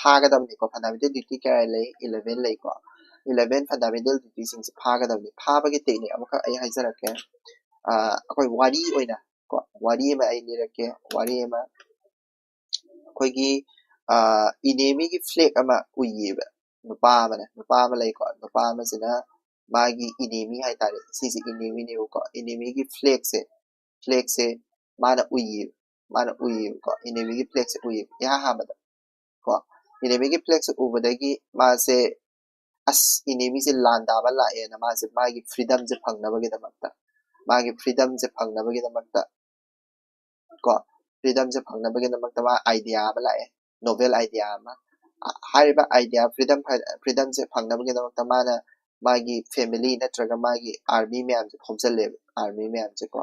ꯐꯥꯒꯗꯕꯅꯤꯀꯣ꯫ Fundamental duty ꯀꯌꯥ ꯂꯩ? Eleven ꯂꯩꯀꯣ꯫ Eleven fundamental duty ꯁꯤꯡꯁꯦ ꯐꯥꯒꯗꯕꯅꯤ꯫ ꯐꯥꯕꯒꯤ technique ꯑꯃꯈꯛ ꯑꯩ ꯍꯥꯏꯖꯔꯛꯀꯦ꯫ ꯑ, ꯑꯩꯈꯣꯏ ꯋꯥꯔꯤ ꯑꯣꯏꯅ ꯀꯣ, ꯋꯥꯔꯤ ꯑꯃ ꯑꯩ ꯂꯤꯔꯛꯀꯦ꯫ ꯋꯥꯔꯤ ꯑꯃ, ꯑꯩꯈꯣꯏꯒꯤ, ꯑ, enemy ꯒꯤ flag ꯑꯃ ꯎꯏꯌꯦꯕ꯫ ꯅꯨꯄꯥ ꯑꯃꯅ, ꯅꯨꯄꯥ ꯑꯃ ꯂꯩꯀꯣ꯫ ꯅꯨꯄꯥ ꯑꯃꯁꯤꯅ ꯃꯥꯒꯤ enemy ꯍꯥꯏꯇꯥꯔꯦ, ꯁꯤꯁꯦ enemy ꯅꯦꯕꯀꯣ꯫ Enemy ꯒꯤ flag ꯁꯦ, flag ꯁꯦ ꯃꯥꯅ ꯎꯏꯌꯦꯕ꯫ ꯃꯥꯅ ꯎꯏꯌꯦꯕꯀꯣ, enemy ꯒꯤ flag ꯁꯦ ꯎꯏꯌꯦꯕ ꯏꯍꯥꯟ ꯍꯥꯟꯕꯗ꯫ ꯀꯣ, enemy ꯒꯤ flag ꯁꯦ ꯎꯕꯗꯒꯤ ꯃꯥꯁꯦ, "ꯑꯁ, enemy ꯁꯦ ꯂꯥꯟꯗꯥꯕ ꯂꯥꯛꯑꯦꯅ" ꯃꯥꯁꯦ ꯃꯥꯒꯤ freedom ꯁꯦ ꯐꯪꯅꯕꯒꯤꯗꯃꯛꯇ, ꯃꯥꯒꯤ freedom ꯁꯦ ꯐꯪꯅꯕꯒꯤꯗꯃꯛꯇ, ꯀꯣ, freedom ꯁꯦ ꯐꯪꯅꯕꯒꯤꯗꯃꯛꯇ ꯃꯥ idea ꯑꯃ ꯂꯥꯛꯑꯦ, novel idea ꯑꯃ꯫ ꯑ, ꯍꯥꯏꯔꯤꯕ idea, freedom, freedom ꯁꯦ ꯐꯪꯅꯕꯒꯤꯗꯃꯛꯇ ꯃꯥꯅ ꯃꯥꯒꯤ family ꯅꯠꯇ꯭ꯔꯒ ꯃꯥꯒꯤ army ꯃꯌꯥꯝꯁꯦ ꯈꯣꯝꯖꯜꯂꯦꯕ, army ꯃꯌꯥꯝꯁꯦ ꯀꯣ꯫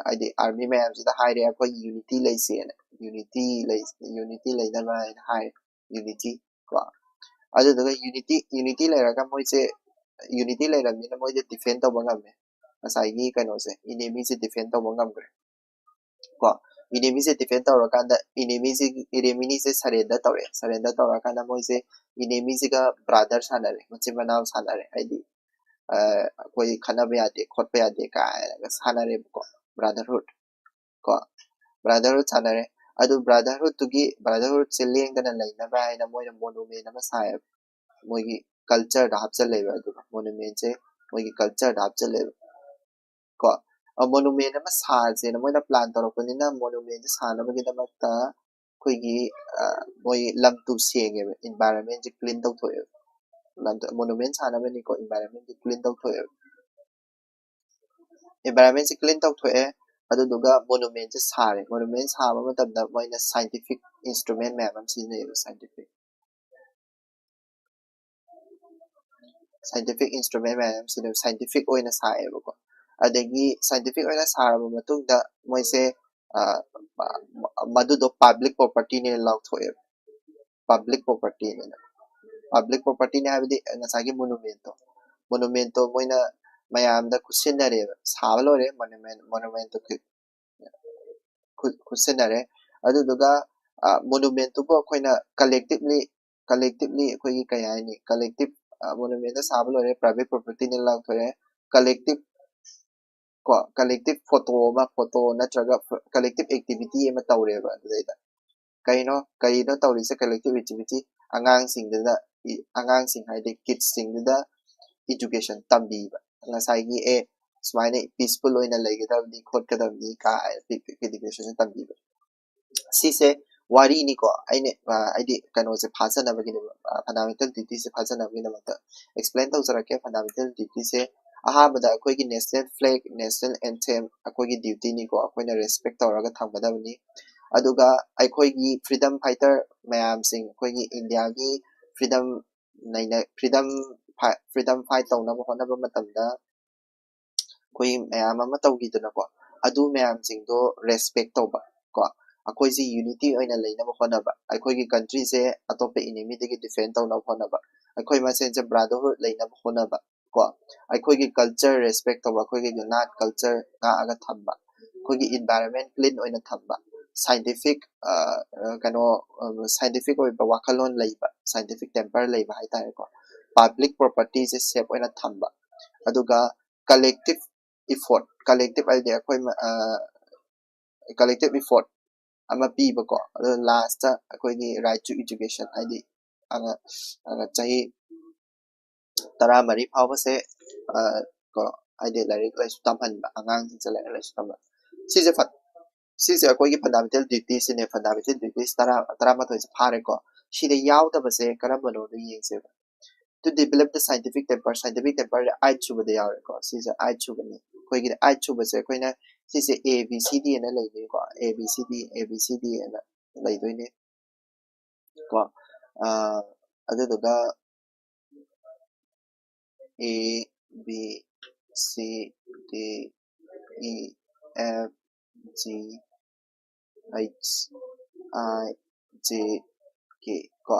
ꯍꯥꯏꯗꯤ army ꯃꯌꯥꯝꯁꯤꯗ ꯍꯥꯏꯔꯦ, "ꯑꯩꯈꯣꯏ unity ꯂꯩꯁꯦꯅ", unity ꯂꯩ, unity ꯂꯩꯅꯕ ꯍꯥꯏꯅ ꯍꯥꯏꯔꯦ, unity ꯀꯣ꯫ ꯑꯗꯨꯗꯨꯒ unity, unity ꯂꯩꯔꯒ ꯃꯣꯏꯁꯦ, unity ꯂꯩꯔꯕꯅꯤꯅ ꯃꯣꯏꯁꯦ defend ꯇꯧꯕ ꯉꯝꯃꯦ꯫ ꯉꯁꯥꯏꯒꯤ ꯀꯩꯅꯣꯁꯦ, enemy ꯁꯦ defend ꯇꯧꯕ ꯉꯝꯈ꯭ꯔꯦ ꯀꯣ꯫ Enemy ꯁꯦ defend ꯇꯧꯔꯀꯥꯟꯗ enemy ꯁꯦ, enemy ꯁꯦ surrender ꯇꯧꯔꯦ꯫ Surrender ꯇꯧꯔꯀꯥꯟꯗ ꯃꯣꯏꯁꯦ enemy ꯁꯤꯒ brother ꯁꯥꯟꯅꯔꯦ, ꯃꯆꯤꯟ ꯃꯅꯥꯎ ꯁꯥꯟꯅꯔꯦ꯫ ꯍꯥꯏꯗꯤ, ꯑ, "ꯑꯩꯈꯣꯏ ꯈꯠꯅꯕ ꯌꯥꯗꯦ, ꯈꯣꯠꯄ ꯌꯥꯗꯦ" ꯀꯥꯏꯅꯒ ꯁꯥꯟꯅꯔꯦꯕꯀꯣ, brotherhood ꯀꯣ, brotherhood ꯁꯥꯟꯅꯔꯦ꯫ ꯑꯗꯨ brotherhood ꯇꯨꯒꯤ, brotherhood ꯁꯦ ꯂꯦꯡꯗꯅ ꯂꯩꯅꯕ ꯍꯥꯏꯅ ꯃꯣꯏꯅ monument ꯑꯃ ꯁꯥꯏꯌꯦꯕ꯫ ꯃꯣꯏꯒꯤ culture ꯗ ꯍꯥꯞꯆꯜꯂꯦꯕ꯫ ꯑꯗꯨꯒ monument ꯁꯦ ꯃꯣꯏꯒꯤ culture ꯗ ꯍꯥꯞꯆꯜꯂꯦꯕ ꯀꯣ꯫ ꯑ, monument ꯑꯃ ꯁꯥꯁꯦꯅ ꯃꯣꯏꯅ plan ꯇꯧꯔꯛꯄꯅꯤꯅ, monument ꯁꯦ ꯁꯥꯅꯕꯒꯤꯗꯃꯛꯇ ꯑꯩꯈꯣꯏꯒꯤ, ꯑ, ꯃꯣꯏ ꯂꯝ ꯇꯨ ꯁꯦꯡꯉꯦꯕ, environment ꯁꯦ clean ꯇꯧꯊꯣꯛꯑꯦꯕ꯫ ꯂꯝ ꯇꯨ, monument ꯁꯥꯅꯕꯅꯤꯀꯣ, environment ꯁꯦ clean ꯇꯧꯊꯣꯛꯑꯦꯕ꯫ Environment ꯁꯦ clean ꯇꯧꯊꯣꯛꯑꯦ, ꯑꯗꯨꯗꯨꯒ monument ꯁꯦ ꯁꯥꯔꯦ꯫ Monument ꯁꯥꯕ ꯃꯇꯝꯗ ꯃꯣꯏꯅ scientific instrument ꯃꯌꯥꯝ ꯑꯃ ꯁꯤꯖꯤꯟꯅꯩꯌꯦꯕ, scientific, scientific instrument ꯃꯌꯥꯝ ꯑꯃ ꯁꯤꯖꯤꯟꯅꯩ, scientific ꯑꯣꯏꯅ ꯁꯥꯏꯌꯦꯕꯀꯣ꯫ ꯑꯗꯒꯤ scientific ꯑꯣꯏꯅ ꯁꯥꯔꯕ ꯃꯇꯨꯡꯗ ꯃꯣꯏꯁꯦ, ꯑ, ꯃ-, ꯃ-, ꯃꯗꯨꯗꯣ public property ꯅꯦ ꯂꯥꯎꯊꯣꯛꯑꯦꯕ꯫ Public property ꯅꯦꯅ꯫ Public property ꯅꯦ ꯍꯥꯏꯕꯗꯤ ꯉꯁꯥꯏꯒꯤ monument ꯇꯣ, monument ꯇꯣ ꯃꯣꯏꯅ ꯃꯌꯥꯝꯗ ꯈꯨꯠꯁꯤꯟꯅꯔꯦꯕ, ꯁꯥꯕ ꯂꯣꯏꯔꯦ monument, monument ꯇꯣ ꯈꯨ-, ꯈꯨ-, ꯈꯨꯠꯁꯤꯟꯅꯔꯦ꯫ ꯑꯗꯨꯗꯨꯒ, ꯑ, monument ꯇꯨꯕꯨ ꯑꯩꯈꯣꯏꯅ collectively, collectively ꯑꯩꯈꯣꯏꯒꯤ ꯀꯩ ꯍꯥꯏꯅꯤ, collective, ꯑ, monument ꯇꯣ ꯁꯥꯕ ꯂꯣꯏꯔꯦ, private property ꯅꯦ ꯂꯥꯎꯊꯣꯛꯑꯦ, collective ꯀꯣ, collective photo ꯑꯃ, photo ꯅꯠꯇ꯭ꯔꯒ collective activity ꯑꯃ ꯇꯧꯔꯦꯕ꯫ ꯑꯗꯨꯗꯩꯗ ꯀꯩꯅꯣ, ꯀꯔꯤꯅꯣ ꯇꯧꯔꯤꯁꯦ? Collective activity, ꯑꯉꯥꯡꯁꯤꯡꯗꯨꯗ, ꯏ-, ꯑꯉꯥꯡꯁꯤꯡ ꯍꯥꯏꯗꯤ kids ꯁꯤꯡꯗꯨꯗ education ꯇꯝꯕꯤꯕ꯫ ꯉꯁꯥꯏꯒꯤ, ꯑꯦ, ꯁꯨꯃꯥꯏꯅ ꯄꯤꯁꯐꯨꯜ ꯑꯣꯏꯅ ꯂꯩꯒꯗꯕꯅꯤ ꯈꯣꯠꯀꯗꯕꯅꯤ ꯀꯥꯏꯅ ꯄꯤꯛ ꯄꯤꯛ ꯏꯗꯨꯀꯦꯁꯟꯁꯦ ꯇꯝꯕꯤꯕ꯫ ꯁꯤꯁꯦ ꯋꯥꯔꯤꯅꯤꯀꯣ꯫ ꯑꯩꯅ, ꯑ, ꯍꯥꯏꯗꯤ ꯀꯩꯅꯣꯁꯦ ꯐꯥꯖꯅꯕꯒꯤꯅꯦꯕ, ꯑ, ꯐꯟꯗꯥꯃꯦꯟꯇꯦꯜ ꯗ꯭ꯌꯨꯇꯤꯁꯦ ꯐꯥꯖꯅꯕꯒꯤꯗꯃꯛꯇ ꯑꯦꯛꯁꯄ꯭ꯂꯦꯟ ꯇꯧꯖꯔꯛꯀꯦ꯫ ꯐꯟꯗꯥꯃꯦꯟꯇꯦꯜ ꯗ꯭ꯌꯨꯇꯤꯁꯦ ꯑꯍꯥꯟꯕꯗ ꯑꯩꯈꯣꯏꯒꯤ ꯅꯦꯁꯅꯦꯜ ꯐ꯭ꯂꯦꯒ, ꯅꯦꯁꯅꯦꯜ ꯑꯦꯟꯊꯦꯝ ꯑꯩꯈꯣꯏꯒꯤ ꯗ꯭ꯌꯨꯇꯤꯅꯤꯀꯣ, ꯑꯩꯈꯣꯏꯅ ꯔꯦꯁꯄꯦꯛ ꯇꯧꯔꯒ ꯊꯝꯒꯗꯕꯅꯤ꯫ ꯑꯗꯨꯒ ꯑꯩꯈꯣꯏꯒꯤ ꯐ꯭ꯔꯤꯗꯝ ꯐꯥꯏꯇꯔ ꯃꯌꯥꯝꯁꯤꯡ, ꯑꯩꯈꯣꯏꯒꯤ ꯏꯟꯗꯤꯌꯥꯒꯤ ꯐ꯭ꯔꯤꯗꯝ ꯅꯩꯅ-, ꯐ꯭ꯔꯤꯗꯝ ꯐꯥꯏ-, ꯐ꯭ꯔꯤꯗꯝ ꯐꯥꯏꯠ ꯇꯧꯅꯕ ꯍꯣꯠꯅꯕ ꯃꯇꯝꯗ ꯑꯩꯈꯣꯏ ꯃꯌꯥꯝ ꯑꯃ ꯇꯧꯈꯤꯗꯅꯀꯣ, ꯑꯗꯨ ꯃꯌꯥꯝꯁꯤꯡꯗꯣ ꯔꯦꯁꯄꯦꯛ ꯇꯧꯕ ꯀꯣ, ꯑꯩꯈꯣꯏꯁꯦ ꯌꯨꯅꯤꯇꯤ ꯑꯣꯏꯅ ꯂꯩꯅꯕ ꯍꯣꯠꯅꯕ, ꯑꯩꯈꯣꯏꯒꯤ ꯀꯟꯇ꯭ꯔꯤꯁꯦ ꯑꯇꯣꯞꯄ ꯏꯅꯤꯃꯤꯗꯒꯤ ꯗꯤꯐꯦꯟ ꯇꯧꯅꯕ ꯍꯣꯠꯅꯕ, ꯑꯩꯈꯣꯏ ꯃꯁꯦꯟꯁꯦ ꯕ꯭ꯔꯥꯗꯔꯍꯨꯗ ꯂꯩꯅꯕ ꯍꯣꯠꯅꯕ ꯀꯣ, ꯑꯩꯈꯣꯏꯒꯤ ꯀꯜꯆꯔ ꯔꯦꯁꯄꯦꯛ ꯇꯧꯕ, ꯑꯩꯈꯣꯏꯒꯤ ꯅꯥꯠ ꯀꯜꯆꯔ ꯉꯥꯛꯑꯒ ꯊꯝꯕ, ꯑꯩꯈꯣꯏꯒꯤ ꯏꯟꯚꯥꯏꯔꯟꯃꯦꯟ ꯀ꯭ꯂꯤꯟ ꯑꯣꯏꯅ ꯊꯝꯕ, ꯁꯥꯏꯟꯇꯤꯐꯤꯛ, ꯑ, ꯑ, ꯀꯩꯅꯣ, ꯑ, ꯁꯥꯏꯟꯇꯤꯐꯤꯛ ꯑꯣꯏꯕ ꯋꯥꯈꯜꯂꯣꯟ ꯂꯩꯕ, ꯁꯥꯏꯟꯇꯤꯐꯤꯛ ꯇꯦꯝꯄꯔ ꯂꯩꯕ ꯍꯥꯏꯇꯥꯔꯦꯀꯣ, ꯄꯕ꯭ꯂꯤꯛ ꯄ꯭ꯔꯣꯄꯔꯇꯤꯁꯦ ꯁꯦꯐ ꯑꯣꯏꯅ ꯊꯝꯕ, ꯑꯗꯨꯒ ꯀꯂꯦꯛꯇꯤꯞ ꯏꯐꯣꯔꯠ, ꯀꯂꯦꯛꯇꯤꯞ ꯍꯥꯏꯗꯤ ꯑꯩꯈꯣꯏ ꯃ-, ꯑ, ꯀꯂꯦꯛꯇꯤꯞ ꯏꯐꯣꯔꯠ ꯑꯃ ꯄꯤꯕꯀꯣ꯫ ꯑꯗꯨ ꯂꯥꯁꯇ ꯑꯩꯈꯣꯏꯒꯤ ꯔꯥꯏꯠ ꯇꯨ ꯏꯗꯨꯀꯦꯁꯟ, ꯍꯥꯏꯗꯤ ꯑꯉ-, ꯑꯉ-, ꯆꯍꯤ ꯇꯔꯥꯃꯔꯤ ꯐꯥꯎꯕꯁꯦ, ꯑ, ꯀꯣ, ꯍꯥꯏꯗꯤ ꯂꯥꯏꯔꯤꯛ ꯂꯥꯏꯁꯨ ꯇꯝꯍꯟꯕ, ꯑꯉꯥꯡꯁꯤꯡꯁꯦ ꯂꯥꯏꯔꯤꯛ ꯂꯥꯏꯁꯨ ꯇꯝꯕ꯫ ꯁꯤꯁꯦ ꯐꯠ-, ꯁꯤꯁꯦ ꯑꯩꯈꯣꯏꯒꯤ ꯐꯟꯗꯥꯃꯦꯟꯇꯦꯜ ꯗ꯭ꯌꯨꯇꯤꯁꯤꯅꯦ꯫ ꯐꯟꯗꯥꯃꯦꯟꯇꯦꯜ ꯗ꯭ꯌꯨꯇꯤꯁ ꯇꯔꯥ, ꯇꯔꯥꯃꯥꯊꯣꯏꯁꯦ ꯐꯥꯔꯦꯀꯣ꯫ ꯁꯤꯗ ꯌꯥꯎꯗꯕꯁꯦ ꯀꯔꯝꯕꯅꯣꯗꯣ ꯌꯦꯡꯁꯦꯕ꯫ To develop the scientific temper, scientific ꯇꯦꯝꯄꯔꯁꯦ ꯑꯥꯏꯠ ꯁꯨꯕꯗ ꯌꯥꯎꯔꯦꯀꯣ꯫ ꯁꯤꯁꯦ ꯑꯥꯏꯠ ꯁꯨꯕꯅꯤ꯫ ꯑꯩꯈꯣꯏꯒꯤꯗꯤ ꯑꯥꯏꯠ ꯁꯨꯕꯁꯦ ꯑꯩꯈꯣꯏꯅ ꯁꯤꯁꯦ A B C D ꯑꯅ ꯂꯩꯗꯣꯏꯅꯤꯀꯣ꯫ A B C D, A B C D ꯑꯅ ꯂꯩꯗꯣꯏꯅꯤ ꯀꯣ꯫ ꯑ, ꯑꯗꯨꯗꯨꯒ A, B, C, D, E, F, G, H, I, J, K ꯀꯣ꯫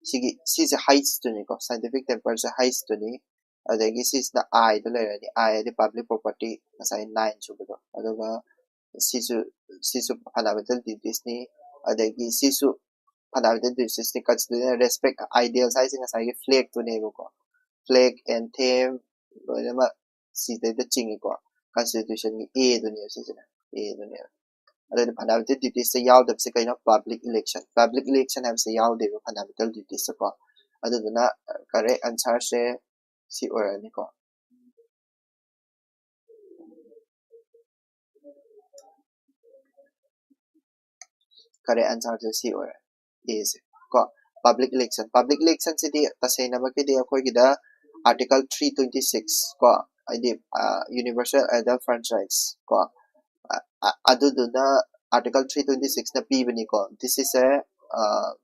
ꯁꯤꯒꯤ, ꯁꯤꯁꯦ H ꯇꯨꯅꯤꯀꯣ, ꯁꯥꯏꯟꯇꯤꯐꯤꯛ ꯇꯦꯝꯄꯔꯁꯦ H ꯇꯨꯅꯤ꯫ ꯑꯗꯒꯤ ꯁꯤꯁꯤꯅ I ꯗꯣ ꯂꯩꯔꯅꯤ, I ꯍꯥꯏꯗꯤ ꯄꯕ꯭ꯂꯤꯛ ꯄ꯭ꯔꯣꯄꯔꯇꯤ, ꯉꯁꯥꯏ ꯅꯥꯏꯟ ꯁꯨꯕꯗꯣ꯫ ꯑꯗꯨꯒ ꯁꯤꯁꯨ, ꯁꯤꯁꯨ ꯐꯟꯗꯥꯃꯦꯟꯇꯦꯜ ꯗ꯭ꯌꯨꯇꯤꯁꯅꯤ꯫ ꯑꯗꯒꯤ ꯁꯤꯁꯨ ꯐꯟꯗꯥꯃꯦꯟꯇꯦꯜ ꯗ꯭ꯌꯨꯇꯤꯁꯅꯤ, ꯀꯟꯁꯇꯤꯇ꯭ꯌꯨꯁꯅꯦꯜ ꯔꯦꯁꯄꯦꯛ, ꯑꯥꯏꯗꯤꯌꯦꯜꯁ ꯍꯥꯏꯁꯦ ꯉꯁꯥꯏꯒꯤ ꯐ꯭ꯂꯦꯒꯇꯨꯅꯦꯕꯀꯣ꯫ ꯐ꯭ꯂꯦꯒ, ꯑꯦꯟꯊꯦꯝ, ꯂꯣꯏꯅꯃꯛ ꯁꯤꯗꯩꯗ ꯆꯤꯡꯉꯤꯀꯣ꯫ ꯀꯟꯁꯇꯤꯇ꯭ꯌꯨꯁꯟꯒꯤ A ꯗꯨꯅꯦꯕ ꯁꯤꯁꯤꯅ, A ꯗꯨꯅꯦꯕ꯫ ꯑꯗꯨꯅ ꯐꯟꯗꯥꯃꯦꯟꯇꯦꯜ ꯗ꯭ꯌꯨꯇꯤꯁꯁꯦ ꯌꯥꯎꯗꯕꯁꯦ ꯀꯩꯅꯣ? Public election. ꯄꯕ꯭ꯂꯤꯛ ꯏꯂꯦꯛꯁꯟ ꯍꯥꯏꯕꯁꯦ ꯌꯥꯎꯗꯦꯕ ꯐꯟꯗꯥꯃꯦꯟꯇꯦꯜ ꯗ꯭ꯌꯨꯇꯤꯁꯇꯀꯣ꯫ ꯑꯗꯨꯗꯨꯅ, ꯑ, ꯀꯔꯦꯛ ꯑꯟꯁꯔꯁꯦ ꯁꯤ ꯑꯣꯏꯔꯅꯤꯀꯣ꯫ ꯀꯔꯦꯛ ꯑꯟꯁꯔꯁꯦ ꯁꯤ ꯑꯣꯏꯔꯦ, ꯑꯦꯁꯦ ꯀꯣ꯫ ꯄꯕ꯭ꯂꯤꯛ ꯏꯂꯦꯛꯁꯟ, ꯄꯕ꯭ꯂꯤꯛ ꯏꯂꯦꯛꯁꯟꯁꯤꯗꯤ ꯇꯁꯦꯡꯅꯃꯛꯀꯤꯗꯤ ꯑꯩꯈꯣꯏꯒꯤꯗ ꯑꯥꯔꯇꯤꯀꯜ ꯊ꯭ꯔꯤ ꯇ꯭ꯋꯦꯟꯇꯤ ꯁꯤꯛꯁ ꯀꯣ, ꯍꯥꯏꯗꯤ ꯌꯨꯅꯤꯚꯔꯁꯦꯜ ꯑꯦꯗꯜ ꯐ꯭ꯔꯦꯟꯆꯥꯏꯁ ꯀꯣ, ꯑ- ꯑ- ꯑꯗꯨꯗꯨꯅ ꯑꯥꯔꯇꯤꯀꯜ ꯊ꯭ꯔꯤ ꯇ꯭ꯋꯦꯟꯇꯤ ꯁꯤꯛꯁꯅ ꯄꯤꯕꯅꯤꯀꯣ꯫ ꯗꯤꯁ ꯏꯁ ꯑꯦ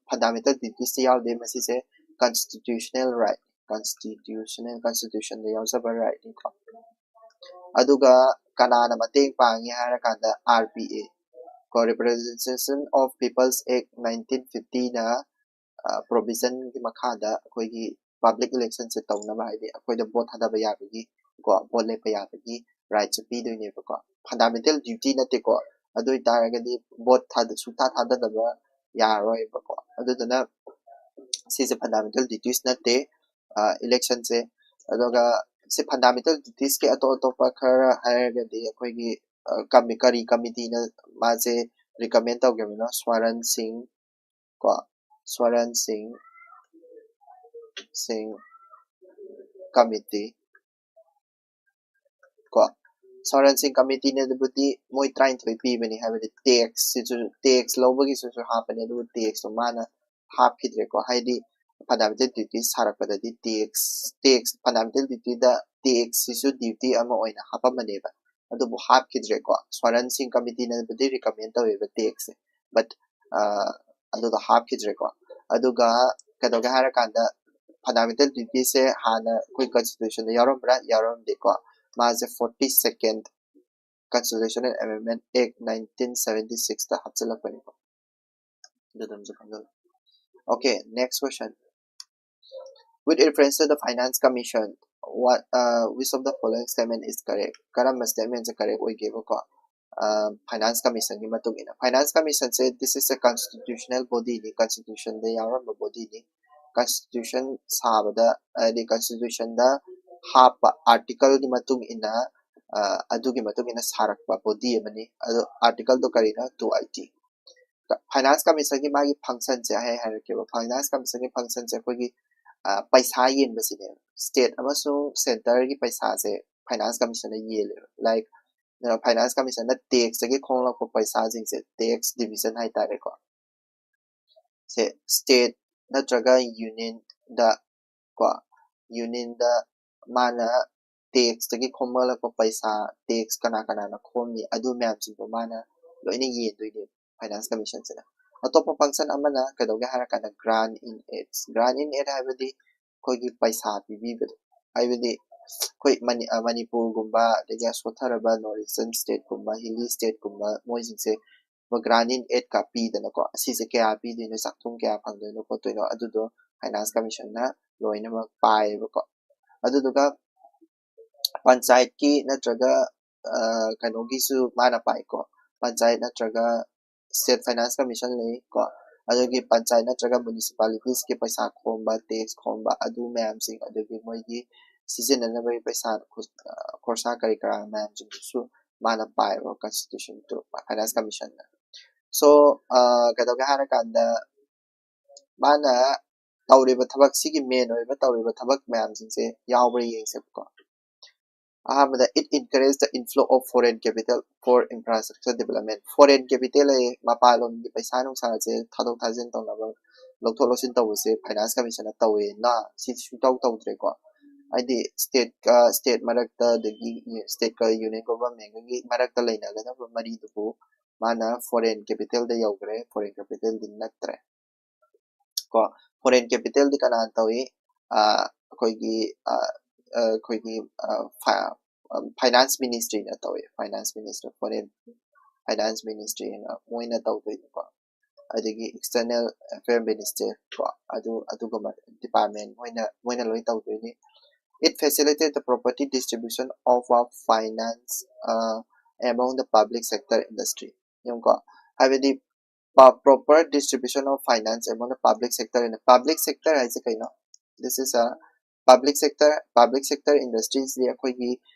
ꯐꯟꯗꯥꯃꯦꯟꯇꯦꯜ ꯗ꯭ꯌꯨꯇꯤꯁꯇ ꯌꯥꯎꯗꯦ, ꯃꯁꯤꯁꯦ ꯀꯟꯁꯇꯤꯇ꯭ꯌꯨꯁꯅꯦꯜ ꯔꯥꯏꯠ, ꯀꯟꯁꯇꯤꯇ꯭ꯌꯨꯁꯅꯦꯜ ꯀꯟꯁꯇꯤꯇ꯭ꯌꯨꯁꯟꯗ ꯌꯥꯎꯖꯕ ꯔꯥꯏꯠꯅꯤꯀꯣ꯫ ꯑꯗꯨꯒ ꯀꯅꯥꯅ ꯃꯇꯦꯡ ꯄꯥꯡꯉꯤ ꯍꯥꯏꯔꯀꯥꯟꯗ ꯑꯥꯔ ꯄꯤ ꯑꯦ ꯀꯣ, Representation of People's Act nineteen ꯐꯤꯐꯇꯤꯅ ꯄ꯭ꯔꯣꯚꯤꯖꯟꯒꯤ ꯃꯈꯥꯗ ꯑꯩꯈꯣꯏꯒꯤ ꯄꯕ꯭ꯂꯤꯛ ꯏꯂꯦꯛꯁꯟꯁꯦ ꯇꯧꯅꯕ, ꯍꯥꯏꯗꯤ ꯑꯩꯈꯣꯏꯗ ꯚꯣꯠ ꯊꯥꯗꯕ ꯌꯥꯕꯒꯤ ꯀꯣ, ꯚꯣꯠ ꯂꯦꯞꯄ ꯌꯥꯕꯒꯤ ꯔꯥꯏꯠꯁꯦ ꯄꯤꯗꯣꯏꯅꯦꯕꯀꯣ꯫ ꯐꯟꯗꯥꯃꯦꯟꯇꯦꯜ ꯗ꯭ꯌꯨꯇꯤ ꯅꯠꯇꯦꯀꯣ꯫ ꯑꯗꯨ ꯑꯣꯏꯇꯥꯔꯒꯗꯤ ꯚꯣꯠ ꯊꯥꯗ- ꯁꯨꯡꯊꯥ ꯊꯥꯗꯗꯕ ꯌꯥꯔꯔꯣꯏꯕꯀꯣ꯫ ꯑꯗꯨꯗꯨꯅ ꯁꯤꯁꯦ ꯐꯟꯗꯥꯃꯦꯟꯇꯦꯜ ꯗ꯭ꯌꯨꯇꯤꯁ ꯅꯠꯇꯦ ꯏꯂꯦꯛꯁꯟꯁꯦ꯫ ꯑꯗꯨꯒ ꯁꯤ ꯐꯟꯗꯥꯃꯦꯟꯇꯦꯜ ꯗ꯭ꯌꯨꯇꯤꯁꯀꯤ ꯑꯇꯣꯞ ꯑꯇꯣꯞꯄ ꯈꯔ ꯍꯥꯏꯔꯒꯗꯤ ꯑꯩꯈꯣꯏꯒꯤ ꯑ, ꯀꯃꯤ- ꯀꯔꯤ ꯀꯃꯤꯇꯤꯅ ꯃꯥꯁꯦ ꯔꯤꯀꯃꯦꯟ ꯇꯧꯈꯤꯕꯅꯣ? ꯁ꯭ꯋꯔꯟ ꯁꯤꯡ ꯀꯣ, ꯁ꯭ꯋꯔꯟ ꯁꯤꯡ ꯁꯤꯡ ꯀꯃꯤꯇꯤ ꯀꯣ꯫ ꯁ꯭ꯋꯔꯟ ꯁꯤꯡ ꯀꯃꯤꯇꯤꯅꯕꯨꯗꯤ ꯃꯣꯏ ꯇꯔꯥꯅꯤꯊꯣꯏ ꯄꯤꯕꯅꯤ, ꯍꯥꯏꯕꯗꯤ ꯇꯦꯛꯁꯁꯤꯁꯨ, ꯇꯦꯛꯁ ꯂꯧꯕꯒꯤꯁꯨ ꯍꯥꯞꯄꯅꯤ, ꯑꯗꯨꯕꯨ ꯇꯦꯛꯁꯇꯣ ꯃꯥꯅ ꯍꯥꯞꯈꯤꯗ꯭ꯔꯦꯀꯣ꯫ ꯍꯥꯏꯗꯤ ꯐꯟꯗꯥꯃꯦꯟꯇꯦꯜ ꯗ꯭ꯌꯨꯇꯤ ꯁꯥꯔꯛꯄꯗꯗꯤ ꯇꯦꯛꯁ ꯇꯦꯛꯁ ꯐꯟꯗꯥꯃꯦꯟꯇꯦꯜ ꯗ꯭ꯌꯨꯇꯤꯗ ꯇꯦꯛꯁꯁꯤꯁꯨ ꯗ꯭ꯌꯨꯇꯤ ꯑꯃ ꯑꯣꯏꯅ ꯍꯥꯞꯄꯝꯕꯅꯦꯕ, ꯑꯗꯨꯕꯨ ꯍꯥꯞꯈꯤꯗ꯭ꯔꯦꯀꯣ꯫ ꯁ꯭ꯋꯔꯟ ꯁꯤꯡ ꯀꯃꯤꯇꯤꯅꯕꯨꯗꯤ ꯔꯤꯀꯃꯦꯟ ꯇꯧꯋꯦꯕ ꯇꯦꯛꯁꯁꯦ, ꯕꯠ ꯑꯗꯨꯗꯣ ꯍꯥꯞꯈꯤꯗ꯭ꯔꯦꯀꯣ꯫ ꯑꯗꯨꯒ ꯀꯩꯗꯧꯒꯦ ꯍꯥꯏꯔꯀꯥꯟꯗ ꯐꯟꯗꯥꯃꯦꯟꯇꯦꯜ ꯗ꯭ꯌꯨꯇꯤꯁꯦ ꯍꯥꯟꯅ ꯑꯩꯈꯣꯏ ꯀꯟꯁꯇꯤꯇ꯭ꯌꯨꯁꯟꯗ ꯌꯥꯎꯔꯝꯕ꯭ꯔꯥ? ꯌꯥꯎꯔꯝꯗꯦꯀꯣ꯫ ꯃꯥꯁꯦ forty second Constitutional Amendment Act nineteen seventy ꯁꯤꯛꯁꯇ ꯍꯥꯞꯆꯤꯜꯂꯛꯄꯅꯤꯀꯣ꯫ ꯑꯗꯨꯗꯨꯝꯁꯨ ꯈꯪꯖꯤꯜꯂꯨ꯫ Okay, next question. With reference to the Finance Commission, what, uh, which of the following statement is correct? ꯀꯔꯝꯕ ꯁ꯭ꯇꯦꯠꯃꯦꯟꯁꯦ ꯀꯔꯦꯛ ꯑꯣꯏꯒꯦꯕꯀꯣ? ꯐꯥꯏꯅꯥꯟꯁ ꯀꯃꯤꯁꯟꯒꯤ ꯃꯇꯨꯡ ꯏꯟꯅ, ꯐꯥꯏꯅꯥꯟꯁ ꯀꯃꯤꯁꯟꯁꯦ, this is a constitutional bodyꯅꯤ, ꯀꯟꯁꯇꯤꯇ꯭ꯌꯨꯁꯟꯗ ꯌꯥꯎꯔꯝꯕ ꯕꯣꯗꯤꯅꯤ꯫ ꯀꯟꯁꯇꯤꯇ꯭ꯌꯨꯁꯟ ꯁꯥꯕꯗ, ꯍꯥꯏꯗꯤ ꯀꯟꯁꯇꯤꯇ꯭ꯌꯨꯁꯟꯗ ꯍꯥꯞꯄ ꯑꯥꯔꯇꯤꯀꯜꯒꯤ ꯃꯇꯨꯡ ꯏꯟꯅ, ꯑ, ꯑꯗꯨꯒꯤ ꯃꯇꯨꯡ ꯏꯟꯅ ꯁꯥꯔꯛꯄ ꯕꯣꯗꯤ ꯑꯃꯅꯤ꯫ ꯑꯗꯣ ꯑꯥꯔꯇꯤꯀꯜꯗꯣ ꯀꯔꯤꯅꯣ? Two eighty. ꯐꯥꯏꯅꯥꯟꯁ ꯀꯃꯤꯁꯟꯒꯤ ꯃꯥꯒꯤ ꯐꯪꯁꯟꯁꯦ ꯑꯩ ꯍꯥꯏꯔꯛꯀꯦꯕ꯫ ꯐꯥꯏꯅꯥꯟꯁ ꯀꯃꯤꯁꯟꯒꯤ ꯐꯪꯁꯟꯁꯦ ꯑꯩꯈꯣꯏꯒꯤ, ꯑ, ꯄꯩꯁꯥ ꯌꯦꯟꯕꯁꯤꯅꯦꯕ꯫ ꯁ꯭ꯇꯦꯠ ꯑꯃꯁꯨꯡ ꯁꯦꯟꯇꯔꯒꯤ ꯄꯩꯁꯥꯁꯦ ꯐꯥꯏꯅꯥꯟꯁ ꯀꯃꯤꯁꯟꯅ ꯌꯦꯜꯂꯦꯕ꯫ Like, ꯐꯥꯏꯅꯥꯟꯁ ꯀꯃꯤꯁꯟꯅ ꯇꯦꯛꯁꯇꯒꯤ ꯈꯣꯝꯂꯛꯄ ꯄꯩꯁꯥꯁꯤꯡꯁꯦ, ꯇꯦꯛꯁ ꯗꯤꯕꯤꯖꯟ ꯍꯥꯏꯇꯥꯔꯦꯀꯣ, ꯁꯦ ꯁ꯭ꯇꯦꯠ ꯅꯠꯇ꯭ꯔꯒ ꯌꯨꯅꯤꯌꯟꯗ ꯀꯣ, ꯌꯨꯅꯤꯌꯟꯗ ꯃꯥꯅ ꯇꯦꯛꯁꯇꯒꯤ ꯈꯣꯝꯒꯠꯂꯛꯄ ꯄꯩꯁꯥ, ꯇꯦꯛꯁ ꯀꯅꯥ ꯀꯅꯥꯅ ꯈꯣꯝꯃꯤ, ꯑꯗꯨ ꯃꯌꯥꯝꯁꯤꯡꯗꯣ ꯃꯥꯅ ꯂꯣꯏꯅ ꯌꯦꯡꯗꯣꯏꯅꯦꯕ ꯐꯥꯏꯅꯥꯟꯁ ꯀꯃꯤꯁꯟꯁꯤꯅ꯫ ꯑꯇꯣꯞꯄ ꯐꯪꯁꯟ ꯑꯃꯅ ꯀꯩꯗꯧꯒꯦ ꯍꯥꯏꯔꯀꯥꯟꯗ grant in aids, grant in aid ꯍꯥꯏꯕꯗꯤ ꯑꯩꯈꯣꯏꯒꯤ ꯄꯩꯁꯥ ꯄꯤꯕꯤꯕꯗꯣ, ꯍꯥꯏꯕꯗꯤ ꯑꯩꯈꯣꯏ ꯃꯅꯤ-, ꯑ, ꯃꯅꯤꯄꯨꯔꯒꯨꯝꯕ, ꯑꯗꯒꯤ ꯁꯣꯠꯊꯔꯕ north eastern stateꯀꯨꯝꯕ, hilly stateꯀꯨꯝꯕ, ꯃꯣꯏꯁꯤꯡꯁꯦ grant in aidꯀ ꯄꯤꯗꯅꯀꯣ, ꯑꯁꯤꯁꯦ ꯀꯌꯥ ꯄꯤꯗꯣꯏꯅꯣ, ꯆꯥꯛꯊꯨꯝ ꯀꯌꯥ ꯐꯪꯗꯣꯏꯅꯣ ꯈꯣꯠꯇꯣꯏꯅꯣ, ꯑꯗꯨꯗꯣ ꯐꯥꯏꯅꯥꯟꯁ ꯀꯃꯤꯁꯟꯅ ꯂꯣꯏꯅꯃꯛ ꯄꯥꯏꯌꯦꯕꯀꯣ꯫ ꯑꯗꯨꯗꯨꯒ ꯄꯟꯆꯥꯌꯠꯀꯤ ꯅꯠꯇ꯭ꯔꯒ, ꯑ, ꯀꯩꯅꯣꯒꯤꯁꯨ ꯃꯥꯅ ꯄꯥꯏꯀꯣ, ꯄꯟꯆꯥꯌꯠ ꯅꯠꯇ꯭ꯔꯒ ꯁ꯭ꯇꯦꯠ ꯐꯥꯏꯅꯥꯟꯁ ꯀꯃꯤꯁꯟ ꯂꯩꯀꯣ, ꯑꯗꯨꯒꯤ ꯄꯟꯆꯥꯌꯠ ꯅꯠꯇ꯭ꯔꯒ ꯃ꯭ꯌꯨꯅꯤꯁꯤꯄꯥꯂꯤꯇꯤꯁꯀꯤ ꯄꯩꯁꯥ ꯈꯣꯝꯕ, ꯇꯦꯛꯁ ꯈꯣꯝꯕ, ꯑꯗꯨ ꯃꯌꯥꯝꯁꯤꯡ, ꯑꯗꯨꯒꯤ ꯃꯣꯏꯒꯤ ꯁꯤꯖꯤꯟꯅꯅꯕꯒꯤ ꯄꯩꯁꯥ, ꯈꯨ-, ꯑ, ꯈꯣꯔꯁꯥ ꯀꯔꯤ ꯀꯔꯥ ꯃꯌꯥꯝꯁꯤꯡꯗꯨꯁꯨ ꯃꯥꯅ ꯄꯥꯏꯕ constitution ꯇꯨ, ꯐꯥꯏꯅꯥꯟꯁ ꯀꯃꯤꯁꯟꯅ꯫ So, ꯑ, ꯀꯩꯗꯧꯒꯦ ꯍꯥꯏꯔꯀꯥꯟꯗ ꯃꯥꯅ ꯇꯧꯔꯤꯕ ꯊꯕꯛ, ꯁꯤꯒꯤ main ꯑꯣꯏꯕ ꯇꯧꯔꯤꯕ ꯊꯕꯛ ꯃꯌꯥꯝꯁꯤꯡꯁꯦ ꯌꯥꯎꯕ꯭ꯔꯥ ꯌꯦꯡꯁꯦꯕꯀꯣ꯫ ꯑꯍꯥꯟꯕꯗ, it encourage the inflow of foreign capital for infrastructure development꯫ Foreign capital ꯍꯥꯏꯌꯦ, ꯃꯄꯥꯟꯂꯣꯝꯒꯤ ꯄꯩꯁꯥ ꯅꯨꯡꯁꯥꯁꯦ ꯊꯥꯗꯣꯛ ꯊꯥꯖꯤꯟ ꯇꯧꯅꯕ, ꯂꯧꯊꯣꯛ ꯂꯧꯁꯤꯟ ꯇꯧꯕꯁꯦ ꯐꯥꯏꯅꯥꯟꯁ ꯀꯃꯤꯁꯟꯅ ꯇꯧꯋꯦꯅ, ꯁꯤ ꯁꯨꯡꯇꯧ ꯇꯧꯗ꯭ꯔꯦꯀꯣ꯫ ꯍꯥꯏꯗꯤ ꯁ꯭ꯇꯦꯠꯀ, ꯁ꯭ꯇꯦꯠ ꯃꯔꯛꯇ, ꯑꯗꯒꯤ ꯁ꯭ꯇꯦꯠꯀ ꯌꯨꯅꯤꯌꯟ ꯒꯣꯚꯔꯟꯃꯦꯟꯒꯒꯤ ꯃꯔꯛꯇ ꯂꯩꯅꯒꯗꯕ ꯃꯔꯤꯗꯨꯕꯨ ꯃꯥꯅ foreign capitalꯗ ꯌꯧꯈ꯭ꯔꯦ, foreign capitalꯗꯤ ꯅꯠꯇ꯭ꯔꯦ꯫ ꯀꯣ, foreign capitalꯗꯤ ꯀꯅꯥꯅ ꯇꯧꯏ? ꯑ, ꯑꯩꯈꯣꯏꯒꯤ, ꯑ, ꯑ, ꯑꯩꯈꯣꯏꯒꯤ, ꯑ, ꯐ-, ꯑ, ꯐꯥꯏꯅꯥꯟꯁ ꯃꯤꯅꯤꯁꯇ꯭ꯔꯤꯅ ꯇꯧꯏ꯫ ꯐꯥꯏꯅꯥꯟꯁ ꯃꯤꯅꯤꯁꯇ꯭ꯔꯤ, ꯐꯣꯔꯦꯟ ꯐꯥꯏꯅꯥꯟꯁ ꯃꯤꯅꯤꯁꯇ꯭ꯔꯤꯅ ꯃꯣꯏꯅ ꯇꯧꯗꯣꯏꯅꯤꯀꯣ꯫ ꯑꯗꯒꯤ external affair minister ꯀꯣ, ꯑꯗꯨ, ꯑꯗꯨꯒꯨꯝꯕ department ꯃꯣꯏꯅ, ꯃꯣꯏꯅ ꯂꯣꯏ ꯇꯧꯗꯣꯏꯅꯤ꯫ It facilitate the property distribution of a finance, uh, among the public sector industry꯫ ꯌꯦꯡꯉꯨꯀꯣ, ꯍꯥꯏꯕꯗꯤ ꯄ-, proper distribution of finance among the public sector in, public sector ꯍꯥꯏꯁꯦ ꯀꯩꯅꯣ? This is a public sector, public sector industryꯁꯤꯗꯤ ꯑꯩꯈꯣꯏꯒꯤ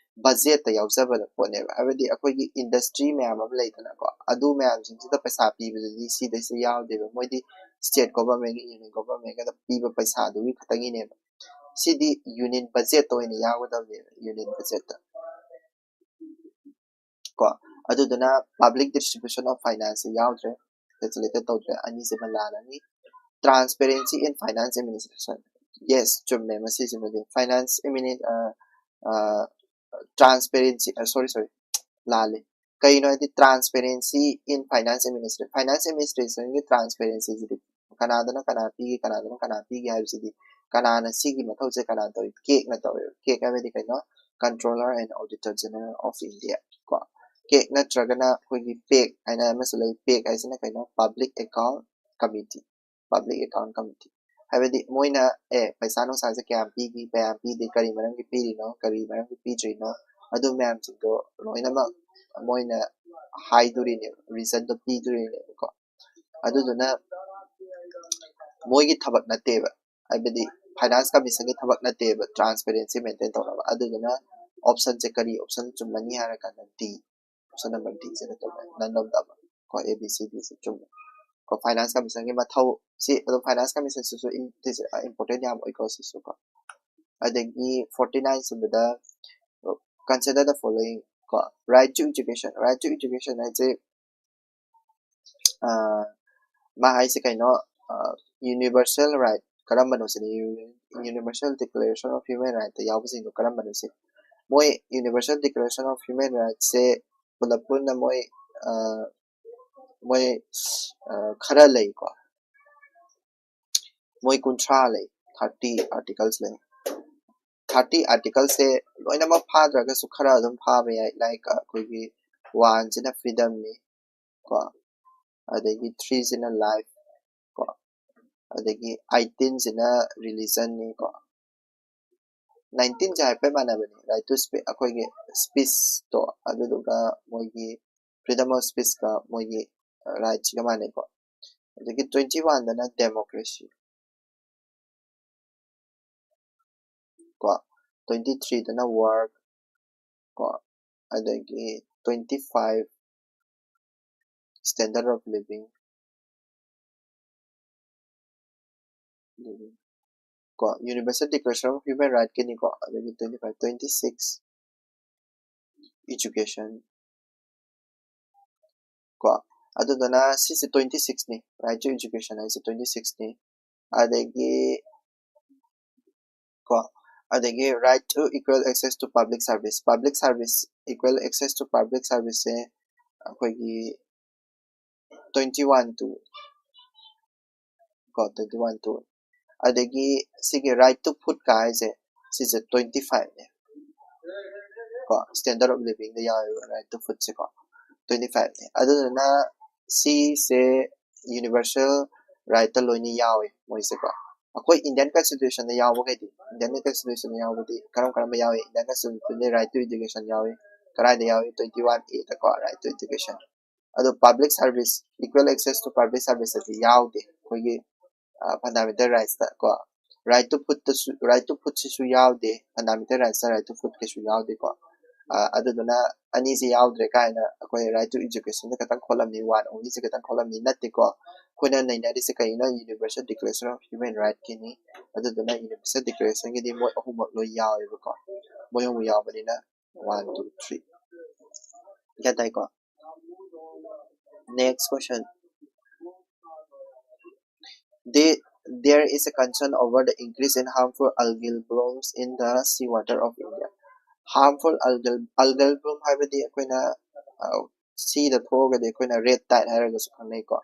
ꯕꯖꯦꯠꯇ ꯌꯥꯎꯖꯕ ꯄꯣꯠꯅꯦꯕ꯫ ꯍꯥꯏꯕꯗꯤ ꯑꯩꯈꯣꯏꯒꯤ industry ꯃꯌꯥꯝ ꯑꯃ ꯂꯩꯗꯅꯀꯣ, ꯑꯗꯨ ꯃꯌꯥꯝꯁꯤꯡꯁꯤꯗ ꯄꯩꯁꯥ ꯄꯤꯕꯗꯗꯤ ꯁꯤꯗꯩꯁꯤꯗ ꯌꯥꯎꯗꯦꯕ꯫ ꯃꯣꯏꯗꯤ ꯁ꯭ꯇꯦꯠ ꯒꯣꯚꯔꯟꯃꯦꯟꯒ ꯌꯨꯅꯤꯌꯟ ꯒꯣꯚꯔꯟꯃꯦꯟꯒꯗ ꯄꯤꯕ ꯄꯩꯁꯥꯗꯨꯒꯤ ꯈꯛꯇꯪꯒꯤꯅꯦꯕ꯫ ꯁꯤꯗꯤ ꯌꯨꯅꯤꯌꯟ ꯕꯖꯦꯠꯇ ꯑꯣꯏꯅ ꯌꯥꯎꯒꯗꯕꯅꯦꯕ, ꯌꯨꯅꯤꯌꯟ ꯕꯖꯦꯠꯇ꯫ ꯀꯣ꯫ ꯑꯗꯨꯗꯨꯅ public distribution of finance ꯁꯦ ꯌꯥꯎꯗ꯭ꯔꯦ, calculated ꯇꯧꯗ꯭ꯔꯦ, ꯑꯅꯤꯁꯤꯃ ꯂꯥꯜꯂꯅꯤ꯫ Transparency in finance administration, yes, ꯆꯨꯝꯃꯦ ꯃꯁꯤꯁꯤꯃꯗꯤ꯫ Finance admini- transparency, sorry, sorry, ꯂꯥꯜꯂꯦ꯫ ꯀꯩꯅꯣ ꯍꯥꯏꯗꯤ transparency in finance administration, finance administration ꯒꯤ transparency ꯁꯤꯗꯤ ꯀꯅꯥꯗꯅ ꯀꯅꯥ ꯄꯤꯒꯦ, ꯀꯅꯥꯗꯅ ꯀꯅꯥ ꯄꯤꯒꯦ ꯍꯥꯏꯕꯁꯤꯗꯤ, ꯀꯅꯥꯅ ꯁꯤꯒꯤ ꯃꯊꯧꯁꯦ ꯀꯅꯥ ꯇꯧꯏ? ꯀꯦꯛꯅ ꯇꯧꯋꯦ꯫ ꯀꯦꯛ ꯍꯥꯏꯕꯗꯤ ꯀꯩꯅꯣ? Controller and Auditor General of India ꯀꯣ꯫ ꯀꯦꯛ ꯅꯠꯇ꯭ꯔꯒꯅ ꯑꯩꯈꯣꯏꯒꯤ ꯄꯦꯛ ꯍꯥꯏꯅ ꯑꯃꯁꯨ ꯂꯩ꯫ ꯄꯦꯛ ꯍꯥꯏꯁꯤꯅ ꯀꯩꯅꯣ? Public Account Committee, Public Account Committee꯫ ꯍꯥꯏꯕꯗꯤ ꯃꯣꯏꯅ ꯑꯦ ꯄꯩꯁꯥ ꯅꯨꯡꯁꯥꯁꯦ ꯀꯌꯥꯝ ꯄꯤꯒꯤ, ꯀꯌꯥꯝ ꯄꯤꯗꯦ, ꯀꯔꯤ ꯃꯔꯝꯒꯤ ꯄꯤꯔꯤꯅꯣ, ꯀꯔꯤ ꯃꯔꯝꯒꯤ ꯄꯤꯗ꯭ꯔꯤꯅꯣ, ꯑꯗꯨ ꯃꯌꯥꯝꯁꯤꯡꯗꯣ ꯂꯣꯏꯅꯃꯛ ꯃꯣꯏꯅ ꯍꯥꯏꯗꯣꯔꯤꯅꯦꯕ, reason ꯗꯣ ꯄꯤꯗꯣꯔꯤꯅꯦꯕꯀꯣ꯫ ꯑꯗꯨꯗꯨꯅ ꯃꯣꯏꯒꯤ ꯊꯕꯛ ꯅꯠꯇꯦꯕ, ꯍꯥꯏꯕꯗꯤ finance commission ꯒꯤ ꯊꯕꯛ ꯅꯠꯇꯦꯕ transparency maintain ꯇꯧꯅꯕ꯫ ꯑꯗꯨꯗꯨꯅ option ꯁꯦ ꯀꯔꯤ option ꯆꯨꯝꯃꯅꯤ ꯍꯥꯏꯔꯀꯥꯟꯗ D, option number D ꯁꯤꯅ ꯆꯨꯝꯃꯦ, none of the above ꯀꯣ꯫ A, B, C, D ꯁꯦ ꯆꯨꯝꯃꯦ ꯀꯣ꯫ Finance commission ꯒꯤ ꯃꯊꯧ ꯁꯤ ꯑꯗꯨꯝ, finance commission ꯁꯤꯁꯨ important ꯌꯥꯝ ꯑꯣꯏꯀꯣ ꯁꯤꯁꯨ ꯀꯣ꯫ ꯑꯗꯒꯤ forty nine ꯁꯨꯕꯗ consider the following ꯀꯣ: right to education꯫ Right to education ꯍꯥꯏꯁꯦ ꯃꯥ ꯍꯥꯏꯁꯦ ꯀꯩꯅꯣ? Universal right ꯀꯔꯝꯕꯅꯣ ꯁꯤꯅꯤ꯫ Universal Declaration of Human Right ꯇ ꯌꯥꯎꯕꯁꯤꯡꯗꯣ ꯀꯔꯝꯕꯅꯣ ꯁꯤ꯫ ꯃꯣꯏ Universal Declaration of Human Right ꯁꯦ ꯄꯨꯂꯞ ꯄꯨꯟꯅ ꯃꯣꯏ ꯃꯣꯏ ꯈꯔ ꯂꯩꯀꯣ꯫ ꯃꯣꯏ ꯀꯨꯟꯊ꯭ꯔꯥ ꯂꯩ, thirty articles ꯂꯩ꯫ Thirty articles ꯁꯦ ꯂꯣꯏꯅꯃꯛ ꯐꯥꯗ꯭ꯔꯒꯁꯨ ꯈꯔ ꯑꯗꯨꯝ ꯐꯥꯕ ꯌꯥꯏ꯫ Like ꯑꯩꯈꯣꯏꯒꯤ one ꯁꯤꯅ freedom ꯅꯤ ꯀꯣ, ꯑꯗꯒꯤ three ꯁꯤꯅ life ꯀꯣ, ꯑꯗꯒꯤ eighteen ꯁꯤꯅ religion ꯅꯤ ꯀꯣ, nineteen ꯁꯦ ꯍꯥꯏꯐꯦꯠ ꯃꯥꯟꯅꯕꯅꯤ, right to speech, ꯑꯩꯈꯣꯏꯒꯤ speech ꯇꯣ, ꯑꯗꯨꯗꯨꯒ ꯃꯣꯏꯒꯤ freedom of speech ꯀ ꯃꯣꯏꯒꯤ right ꯁꯤꯒ ꯃꯥꯟꯅꯩꯀꯣ꯫ ꯑꯗꯒꯤ twenty one ꯗꯅ democracy ꯀꯣ, twenty three ꯗꯅ work ꯀꯣ, ꯑꯗꯒꯤ twenty five standard of living ꯀꯣ, Universal Declaration of Human Right ꯀꯤꯅꯤꯀꯣ꯫ ꯑꯗꯒꯤ twenty five, twenty six education, ꯀꯣ꯫ ꯑꯗꯨꯗꯨꯅ ꯁꯤꯁꯦ twenty six ꯅꯤ, right to education ꯍꯥꯏꯁꯦ twenty six ꯅꯤ꯫ ꯑꯗꯒꯤ ꯀꯣ, ꯑꯗꯒꯤ right to equal access to public service, public service, equal access to public service ꯁꯦ ꯑꯩꯈꯣꯏꯒꯤ twenty one ꯇꯨ ꯀꯣ, twenty one ꯇꯨ꯫ ꯑꯗꯒꯤ ꯁꯤꯒꯤ right to food ꯀ ꯍꯥꯏꯁꯦ ꯁꯤꯁꯦ twenty five ꯅꯦ ꯀꯣ, standard of living ꯗ ꯌꯥꯎꯔꯤꯕ right to food ꯁꯦ ꯀꯣ, twenty five ꯅꯦ꯫ ꯑꯗꯨꯗꯨꯅ ꯁꯤꯁꯦ universal right ꯇ ꯂꯣꯏꯅ ꯌꯥꯎꯏ ꯃꯣꯏꯁꯦ ꯀꯣ꯫ ꯑꯩꯈꯣꯏ Indian constitution ꯗ ꯌꯥꯎꯕꯈꯩꯗꯤ, Indian constitution ꯗ ꯌꯥꯎꯕꯗꯤ ꯀꯔꯝ ꯀꯔꯝꯕ ꯌꯥꯎꯏ? Indian constitution the right to education ꯌꯥꯎꯏ꯫ ꯀꯗꯥꯏꯗ ꯌꯥꯎꯏ? Twenty one A ꯗ ꯀꯣ, right to education꯫ ꯑꯗꯣ public service, equal access to public service ꯑꯗꯤ ꯌꯥꯎꯗꯦ ꯑꯩꯈꯣꯏꯒꯤ fundamental rights ꯇ ꯀꯣ꯫ Right to food ꯇꯁꯨ, right to food ꯁꯤꯁꯨ ꯌꯥꯎꯗꯦ fundamental rights ꯇ, right to food ꯀꯩꯁꯨ ꯌꯥꯎꯗꯦꯀꯣ꯫ ꯑꯗꯨꯗꯨꯅ ꯑꯅꯤꯁꯤ ꯌꯥꯎꯗ꯭ꯔꯦ ꯀꯥꯏꯅ ꯑꯩꯈꯣꯏ right to education ꯗ ꯈꯛꯇꯪ ꯈꯣꯠꯂꯝꯅꯤ, one only ꯁꯤ ꯈꯛꯇꯪ ꯈꯣꯠꯂꯝꯅꯤ, ꯅꯠꯇꯦꯀꯣ꯫ ꯑꯩꯈꯣꯏꯅ ꯅꯩꯅꯔꯤꯁꯦ ꯀꯩꯅꯣ? Universal Declaration of Human Right ꯀꯤꯅꯤ꯫ ꯑꯗꯨꯗꯨꯅ Universal Declaration ꯒꯤꯗꯤ ꯃꯣꯏ ꯑꯍꯨꯝꯃꯛ ꯂꯣꯏ ꯌꯥꯎꯋꯦꯕꯀꯣ꯫ ꯃꯣꯏ ꯑꯍꯨꯝ ꯌꯥꯎꯕꯅꯤꯅ one, two, three꯫ ꯒ꯭ꯌꯥꯟ ꯇꯥꯏꯀꯣ? Next question. They, there is a concern over the increase in harmful algal blooms in the seawater of India. Harmful algal, algal bloom ꯍꯥꯏꯕꯗꯤ ꯑꯩꯈꯣꯏꯅ, ꯑ, ꯁꯤꯗ ꯊꯣꯛꯑꯒꯗꯤ ꯑꯩꯈꯣꯏꯅ red tide ꯍꯥꯏꯔꯒꯁꯨ ꯈꯪꯅꯩꯀꯣ꯫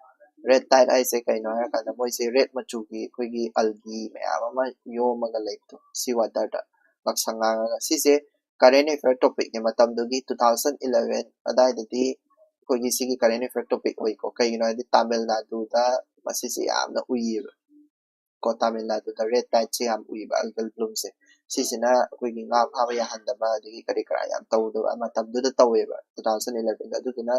Red tide ꯍꯥꯏꯁꯦ ꯀꯩꯅꯣ ꯍꯥꯏꯔꯀꯥꯟꯗ ꯃꯣꯏꯁꯦ red ꯃꯆꯨꯒꯤ ꯑꯩꯈꯣꯏꯒꯤ algae ꯃꯌꯥꯝ ꯑꯃ ꯌꯣꯝꯃꯒ ꯂꯩꯕꯗꯣ, sea water ꯗ ꯉꯥꯛꯁꯪ ꯉꯥꯡꯉꯒ꯫ ꯁꯤꯁꯦ current affair topic ꯅꯦ ꯃꯇꯝꯗꯨꯒꯤ, two thousand eleven ꯑꯗꯥꯏꯗꯗꯤ ꯑꯩꯈꯣꯏꯒꯤ ꯁꯤꯒꯤ current affair topic ꯑꯣꯏꯀꯣ꯫ ꯀꯩꯒꯤꯅꯣ ꯍꯥꯏꯗꯤ ꯇꯥꯃꯤꯜ ꯅꯥꯗꯨꯗ ꯃꯁꯤꯁꯦ ꯌꯥꯝꯅ ꯎꯏꯌꯦꯕ ꯀꯣ, ꯇꯥꯃꯤꯜ ꯅꯥꯗꯨꯗ red tide ꯁꯦ ꯌꯥꯝ ꯎꯏꯌꯦꯕ, algal bloom ꯁꯦ꯫ ꯁꯤꯁꯤꯅ ꯑꯩꯈꯣꯏꯒꯤ ꯉꯥ ꯐꯥꯕ ꯌꯥꯍꯟꯗꯕ ꯑꯗꯒꯤ ꯀꯔꯤ ꯀꯔꯥ ꯌꯥꯝ ꯇꯧꯗꯕ ꯃꯇꯝꯗꯨꯗ ꯇꯧꯋꯦꯕ, two thousand eleven ꯗ꯫ ꯑꯗꯨꯗꯨꯅ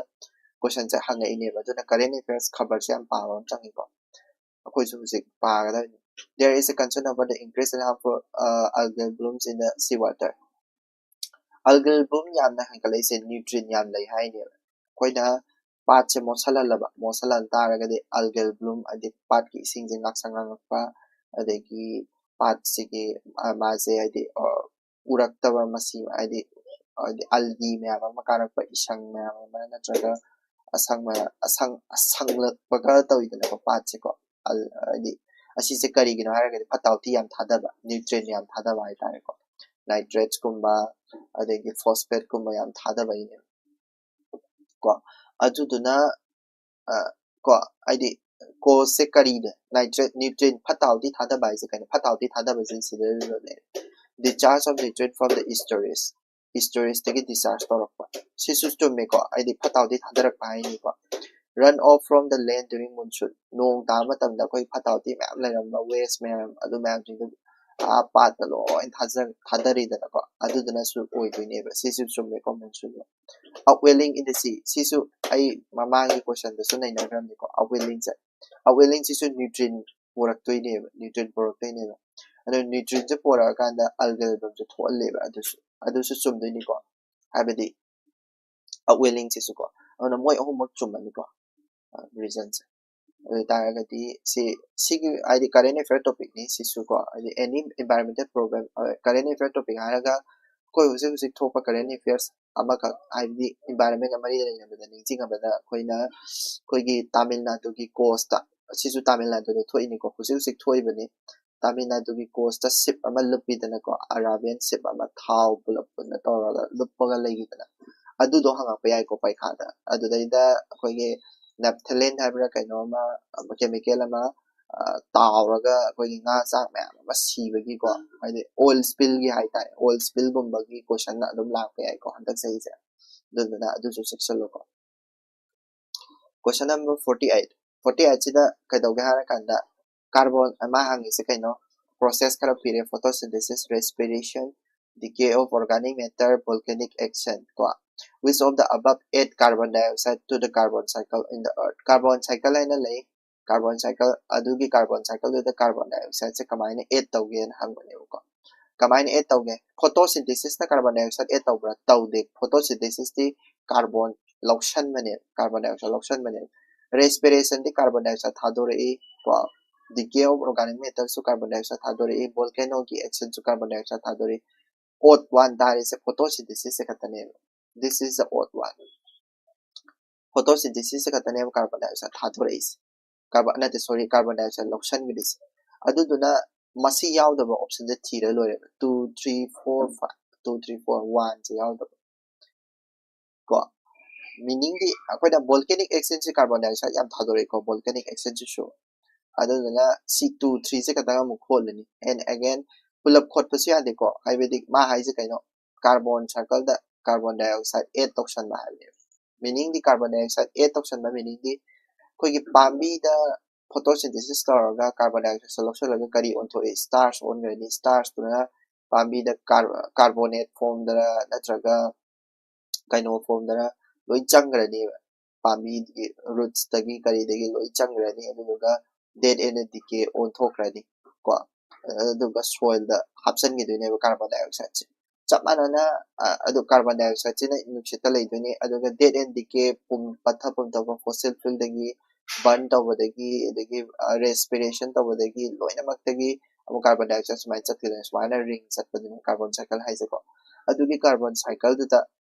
question ꯁꯦ ꯍꯪꯉꯛꯏꯅꯦꯕ꯫ ꯑꯗꯨꯅ current affairs ꯈꯕꯔꯁꯦ ꯌꯥꯝ ꯄꯥꯕ ꯑꯃ ꯆꯪꯉꯤꯀꯣ꯫ ꯑꯩꯈꯣꯏꯁꯨ ꯍꯧꯖꯤꯛ ꯄꯥꯒꯗꯕꯅꯤ꯫ There is a concern over the increase in harmful, uh, algal blooms in the seawater. Algal bloom ꯌꯥꯝꯅ ꯍꯦꯟꯒꯠꯂꯛꯏꯁꯦ nutrient ꯌꯥꯝ ꯂꯩ ꯍꯥꯏꯅꯦꯕ꯫ ꯑꯩꯈꯣꯏꯅ ꯄꯥꯠꯁꯦ ꯃꯣꯠꯁꯜꯍꯜꯂꯕ, ꯃꯣꯠꯁꯜꯍꯟ ꯇꯥꯔꯒꯗꯤ algal bloom ꯍꯥꯏꯗꯤ ꯄꯥꯠꯀꯤ ꯏꯁꯤꯡꯁꯦ ꯉꯥꯛꯁꯪ ꯉꯥꯡꯉꯛꯄ, ꯑꯗꯒꯤ ꯄꯥꯠꯁꯤꯒꯤ, ꯑ, ꯃꯥꯁꯦ ꯍꯥꯏꯗꯤ, ꯑ, ꯎꯔꯛꯇꯕ ꯃꯁꯤ ꯍꯥꯏꯗꯤ, ꯍꯥꯏꯗꯤ algae ꯃꯌꯥꯝ ꯑꯃ ꯀꯥꯔꯛꯄ, ꯏꯁꯪ ꯃꯌꯥꯝ ꯑꯃ ꯅꯠꯇ꯭ꯔꯒ ꯑꯁꯪꯕ ꯑꯁꯪ ꯑꯁꯪꯂꯛꯄꯒ ꯇꯧꯋꯤꯗꯅꯀꯣ ꯄꯥꯠꯁꯦꯀꯣ꯫ ꯍꯥꯏꯗꯤ ꯑꯁꯤꯁꯦ ꯀꯔꯤꯒꯤꯅꯣ ꯍꯥꯏꯔꯒꯗꯤ ꯐꯠꯇ ꯍꯥꯎꯊꯤ ꯌꯥꯝ ꯊꯥꯗꯕ, nutrient ꯌꯥꯝ ꯊꯥꯗꯕ ꯍꯥꯏꯇꯥꯔꯦꯀꯣ꯫ Nitrates ꯀꯨꯝꯕ, ꯑꯗꯒꯤ phosphate ꯀꯨꯝꯕ ꯌꯥꯝ ꯊꯥꯗꯕꯒꯤꯅꯦꯕ ꯀꯣ꯫ ꯑꯗꯨꯗꯨꯅ ꯀꯣ ꯍꯥꯏꯗꯤ cause ꯁꯦ ꯀꯔꯤꯅꯦ? Nitrate, nutrient, ꯐꯠꯇ ꯍꯥꯎꯊꯤ ꯊꯥꯗꯕ ꯍꯥꯏꯁꯦ ꯀꯩꯅꯣ? ꯐꯠꯇ ꯍꯥꯎꯊꯤ ꯊꯥꯗꯕꯁꯦ ꯁꯤꯗ ꯂꯩꯔꯦ꯫ Discharge of nutrient from the estuaries, estuaries ꯇꯒꯤ discharge ꯇꯧꯔꯛꯄ꯫ ꯁꯤꯁꯨ ꯆꯨꯝꯃꯦꯀꯣ, ꯍꯥꯏꯗꯤ ꯐꯠꯇ ꯍꯥꯎꯊꯤ ꯊꯥꯗꯔꯛꯄ ꯍꯥꯏꯅꯤꯀꯣ꯫ Run off from the land during monsoon, ꯅꯣꯡ ꯇꯥꯕ ꯃꯇꯝꯗ ꯑꯩꯈꯣꯏ ꯐꯠꯇ ꯍꯥꯎꯊꯤ ꯃꯌꯥꯝ ꯂꯩꯔꯝꯕ, waste ꯃꯌꯥꯝ, ꯑꯗꯨ ꯃꯌꯥꯝꯁꯤꯡꯗꯣ ꯑꯥ ꯄꯥꯠꯇ ꯂꯣꯏ ꯊꯥꯖ ꯊꯥꯗꯔꯤꯗꯅꯀꯣ, ꯑꯗꯨꯗꯨꯅꯁꯨ ꯑꯣꯏꯗꯣꯏꯅꯦꯕ꯫ ꯁꯤꯁꯨ ꯆꯨꯝꯃꯦꯀꯣ, monsoon ꯗꯣ꯫ Upwelling in the sea, ꯁꯤꯁꯨ ꯑꯩ ꯃꯃꯥꯡꯒꯤ question ꯗꯁꯨ ꯅꯩꯅꯈ꯭ꯔꯕꯅꯤꯀꯣ꯫ Upwelling ꯁꯦ, upwelling ꯁꯤꯁꯨ nutrient ꯄꯨꯔꯛꯇꯣꯏꯅꯦꯕ, nutrient ꯄꯨꯔꯛꯇꯣꯏꯅꯦꯕ꯫ ꯑꯗꯣ nutrient ꯁꯦ ꯄꯨꯔꯛꯑꯀꯥꯟꯗ algal bloom ꯁꯦ ꯊꯣꯛꯍꯜꯂꯦꯕ, ꯑꯗꯨꯁꯨ ꯑꯗꯨꯁꯨ ꯆꯨꯝꯗꯣꯏꯅꯤꯀꯣ, ꯍꯥꯏꯕꯗꯤ upwelling ꯁꯤꯁꯨꯀꯣ꯫ ꯑꯗꯨꯅ ꯃꯣꯏ ꯑꯍꯨꯝꯃꯛ ꯆꯨꯝꯃꯅꯤꯀꯣ, reason ꯁꯦ꯫ ꯑꯗꯨ ꯑꯣꯏꯇꯥꯔꯒꯗꯤ ꯁꯤ, ꯁꯤꯒꯤ ꯍꯥꯏꯗꯤ current affair topic ꯅꯤ ꯁꯤꯁꯨꯀꯣ, ꯍꯥꯏꯗꯤ any environmental problem, current affair topic ꯍꯥꯏꯔꯒ ꯑꯩꯈꯣꯏ ꯍꯧꯖꯤꯛ ꯍꯧꯖꯤꯛ ꯊꯣꯛꯄ current affairs ꯑꯃꯈꯛ, ꯍꯥꯏꯕꯗꯤ environment ꯒ ꯃꯔꯤ ꯂꯩꯅꯕꯗ ꯅꯤꯡꯁꯤꯡꯉꯕꯗ ꯑꯩꯈꯣꯏꯅ ꯑꯩꯈꯣꯏꯒꯤ ꯇꯥꯃꯤꯜ ꯅꯥꯗꯨꯒꯤ coast ꯇ, ꯁꯤꯁꯨ ꯇꯥꯃꯤꯜ ꯅꯥꯗꯨꯗ ꯊꯣꯛꯏꯅꯤꯀꯣ, ꯍꯧꯖꯤꯛ ꯍꯧꯖꯤꯛ ꯊꯣꯛꯏꯕꯅꯤ꯫ ꯇꯥꯃꯤꯜ ꯅꯥꯗꯨꯒꯤ coast ꯇ ship ꯑꯃ ꯂꯨꯞꯄꯤꯗꯅꯀꯣ, Arabian ship ꯑꯃ ꯊꯥꯎ ꯄꯨꯂꯞ ꯄꯨꯟꯅ ꯇꯧꯔꯒ ꯂꯨꯞꯄꯒ ꯂꯩꯈꯤꯗꯅ, ꯑꯗꯨꯗꯣ ꯍꯪꯉꯛꯄ ꯌꯥꯏꯀꯣ ꯄꯩꯈꯥꯗ꯫ ꯑꯗꯨꯗꯩꯗ ꯑꯩꯈꯣꯏꯒꯤ naphthalene ꯍꯥꯏꯕ꯭ꯔꯥ ꯀꯩꯅꯣ ꯑꯃ, chemical ꯑꯃ, ꯑ, ꯇꯥꯎꯔꯒ ꯑꯩꯈꯣꯏꯒꯤ ꯉꯥ ꯆꯥꯛ ꯃꯌꯥꯝ ꯑꯃ ꯁꯤꯕꯒꯤꯀꯣ, ꯍꯥꯏꯗꯤ oil spill ꯒꯤ ꯍꯥꯏꯇꯥꯔꯦ, oil spill ꯒꯨꯝꯕꯒꯤ question ꯑꯗꯨꯝ ꯂꯥꯛꯄ ꯌꯥꯏꯀꯣ ꯍꯟꯗꯛ ꯆꯍꯤꯁꯦ꯫ ꯑꯗꯨꯗꯨꯅ ꯑꯗꯨꯁꯨ ꯆꯦꯛꯁꯤꯜꯂꯨꯀꯣ꯫ Question number forty eight꯫ Forty eight ꯁꯤꯗ ꯀꯩꯗꯧꯒꯦ ꯍꯥꯏꯔꯀꯥꯟꯗ carbon, ꯃꯥ ꯍꯪꯉꯤꯁꯦ ꯀꯩꯅꯣ? Process ꯈꯔ ꯄꯤꯔꯦ: photosynthesis, respiration, decay of organic matter, volcanic action ꯀꯣ꯫ Which of the above add carbon dioxide to the carbon cycle in the earth? Carbon cycle ꯍꯥꯏꯅ ꯂꯩ, carbon cycle, ꯑꯗꯨꯒꯤ carbon cycle ꯗꯨꯗ carbon dioxide ꯁꯦ ꯀꯃꯥꯏꯅ add ꯇꯧꯒꯦꯅ ꯍꯪꯕꯅꯦꯕꯀꯣ꯫ ꯀꯃꯥꯏꯅ add ꯇꯧꯒꯦ? Photosynthesis ꯅ carbon dioxide add ꯇꯧꯕ꯭ꯔꯥ? ꯇꯧꯗꯦ꯫ Photosynthesis T carbon ꯂꯧꯁꯟꯕꯅꯦ, carbon dioxide ꯂꯧꯁꯟꯕꯅꯦ꯫ Respiration ꯗꯤ carbon dioxide ꯊꯥꯗꯣꯔꯛꯏ ꯀꯣ꯫ Decay of organic matter ꯁꯨ carbon dioxide ꯊꯥꯗꯣꯔꯛꯏ꯫ Volcano ꯒꯤ action ꯁꯨ carbon dioxide ꯊꯥꯗꯣꯔꯛꯏ꯫ Odd one ꯇꯥꯔꯤꯁꯦ photosynthesis ꯁꯦ ꯈꯛꯇꯅꯦꯕ꯫ This is the odd one꯫ photosynthesis ꯈꯛꯇꯅꯦꯕ carbon dioxide ꯊꯥꯗꯣꯔꯛꯏꯁꯦ꯫ Carbon ꯅꯠꯇꯦ, sorry, carbon dioxide ꯂꯧꯁꯟꯈ꯭ꯔꯤꯁꯦ꯫ ꯑꯗꯨꯗꯨꯅ ꯃꯁꯤ ꯌꯥꯎꯗꯕ option ꯁꯦ ꯊꯤꯔ ꯂꯣꯏꯔꯦꯕ, two, three, four, five, two, three, four, one ꯁꯦ ꯌꯥꯎꯗꯕ ꯀꯣ꯫ Meaning ꯗꯤ ꯑꯩꯈꯣꯏꯅ volcanic action ꯁꯦ carbon dioxide ꯌꯥꯝ ꯊꯥꯗꯣꯔꯛꯏꯀꯣ, volcanic action ꯁꯤꯁꯨ꯫ ꯑꯗꯨꯗꯨꯅ ꯁꯤ two, three ꯁꯦ ꯈꯛꯇꯪ ꯑꯃꯨꯛ ꯈꯣꯠꯂꯅꯤ꯫ And again, ꯄꯨꯂꯞ ꯈꯣꯠꯄꯁꯨ ꯌꯥꯗꯦꯀꯣ, ꯍꯥꯏꯕꯗꯤ ꯃꯥ ꯍꯥꯏꯁꯦ ꯀꯩꯅꯣ, carbon cycle ꯗ carbon dioxide add ꯇꯧꯁꯟꯕ ꯍꯥꯏꯕꯅꯦꯕ꯫ Meaning ꯗꯤ carbon dioxide add ꯇꯧꯁꯟꯕ meaning ꯗꯤ ꯑꯩꯈꯣꯏꯒꯤ ꯄꯥꯝꯕꯤꯗ photosynthesis ꯇꯧꯔꯒ carbon dioxide ꯁꯦ ꯂꯧꯁꯜꯂꯒ ꯀꯔꯤ ꯑꯣꯟꯊꯣꯛꯏ? Starch ꯑꯣꯟꯈ꯭ꯔꯅꯤ꯫ Starch ꯇꯨꯅ ꯄꯥꯝꯕꯤꯗ car-, carbonate form ꯗꯔ ꯅꯠꯇ꯭ꯔꯒ ꯀꯩꯅꯣ form ꯗꯔ ꯂꯣꯏ ꯆꯪꯈ꯭ꯔꯅꯦꯕ꯫ ꯄꯥꯝꯕꯤꯒꯤ roots ꯇꯒꯤ ꯀꯔꯤꯗꯒꯤ ꯂꯣꯏ ꯆꯪꯈ꯭ꯔꯅꯤ꯫ ꯑꯗꯨꯗꯨꯒ dead end decay ꯑꯣꯟꯊꯣꯛꯈ꯭ꯔꯅꯤ ꯀꯣ꯫ ꯑꯗꯨꯒ soil ꯗ ꯍꯥꯞꯆꯤꯟꯈꯤꯗꯣꯏꯅꯦꯕ carbon dioxide ꯁꯦ꯫ ꯆꯞ ꯃꯥꯟꯅꯅ, ꯑ, ꯑꯗꯨ carbon dioxide ꯁꯤꯅ ꯅꯨꯡꯁꯤꯠꯇ ꯂꯩꯗꯣꯏꯅꯤ꯫ ꯑꯗꯨꯒ dead end decay, ꯄꯨꯝ-, ꯄꯠꯊ ꯄꯨꯝꯊꯕ fossil fuel ꯗꯒꯤ, burn ꯇꯧꯕꯗꯒꯤ, ꯑꯗꯒꯤ, ꯑ, respiration ꯇꯧꯕꯗꯒꯤ, ꯂꯣꯏꯅꯃꯛꯇꯒꯤ ꯑꯃꯨꯛ carbon dioxide ꯁꯨꯃꯥꯏꯅ ꯆꯠꯈꯤꯗꯣꯏꯅꯤ꯫ ꯁꯨꯃꯥꯏꯅ ring ꯆꯠꯄꯗꯨꯅꯤ carbon cycle ꯍꯥꯏꯁꯦꯀꯣ꯫ ꯑꯗꯨꯒꯤ carbon cycle ꯗꯨꯗ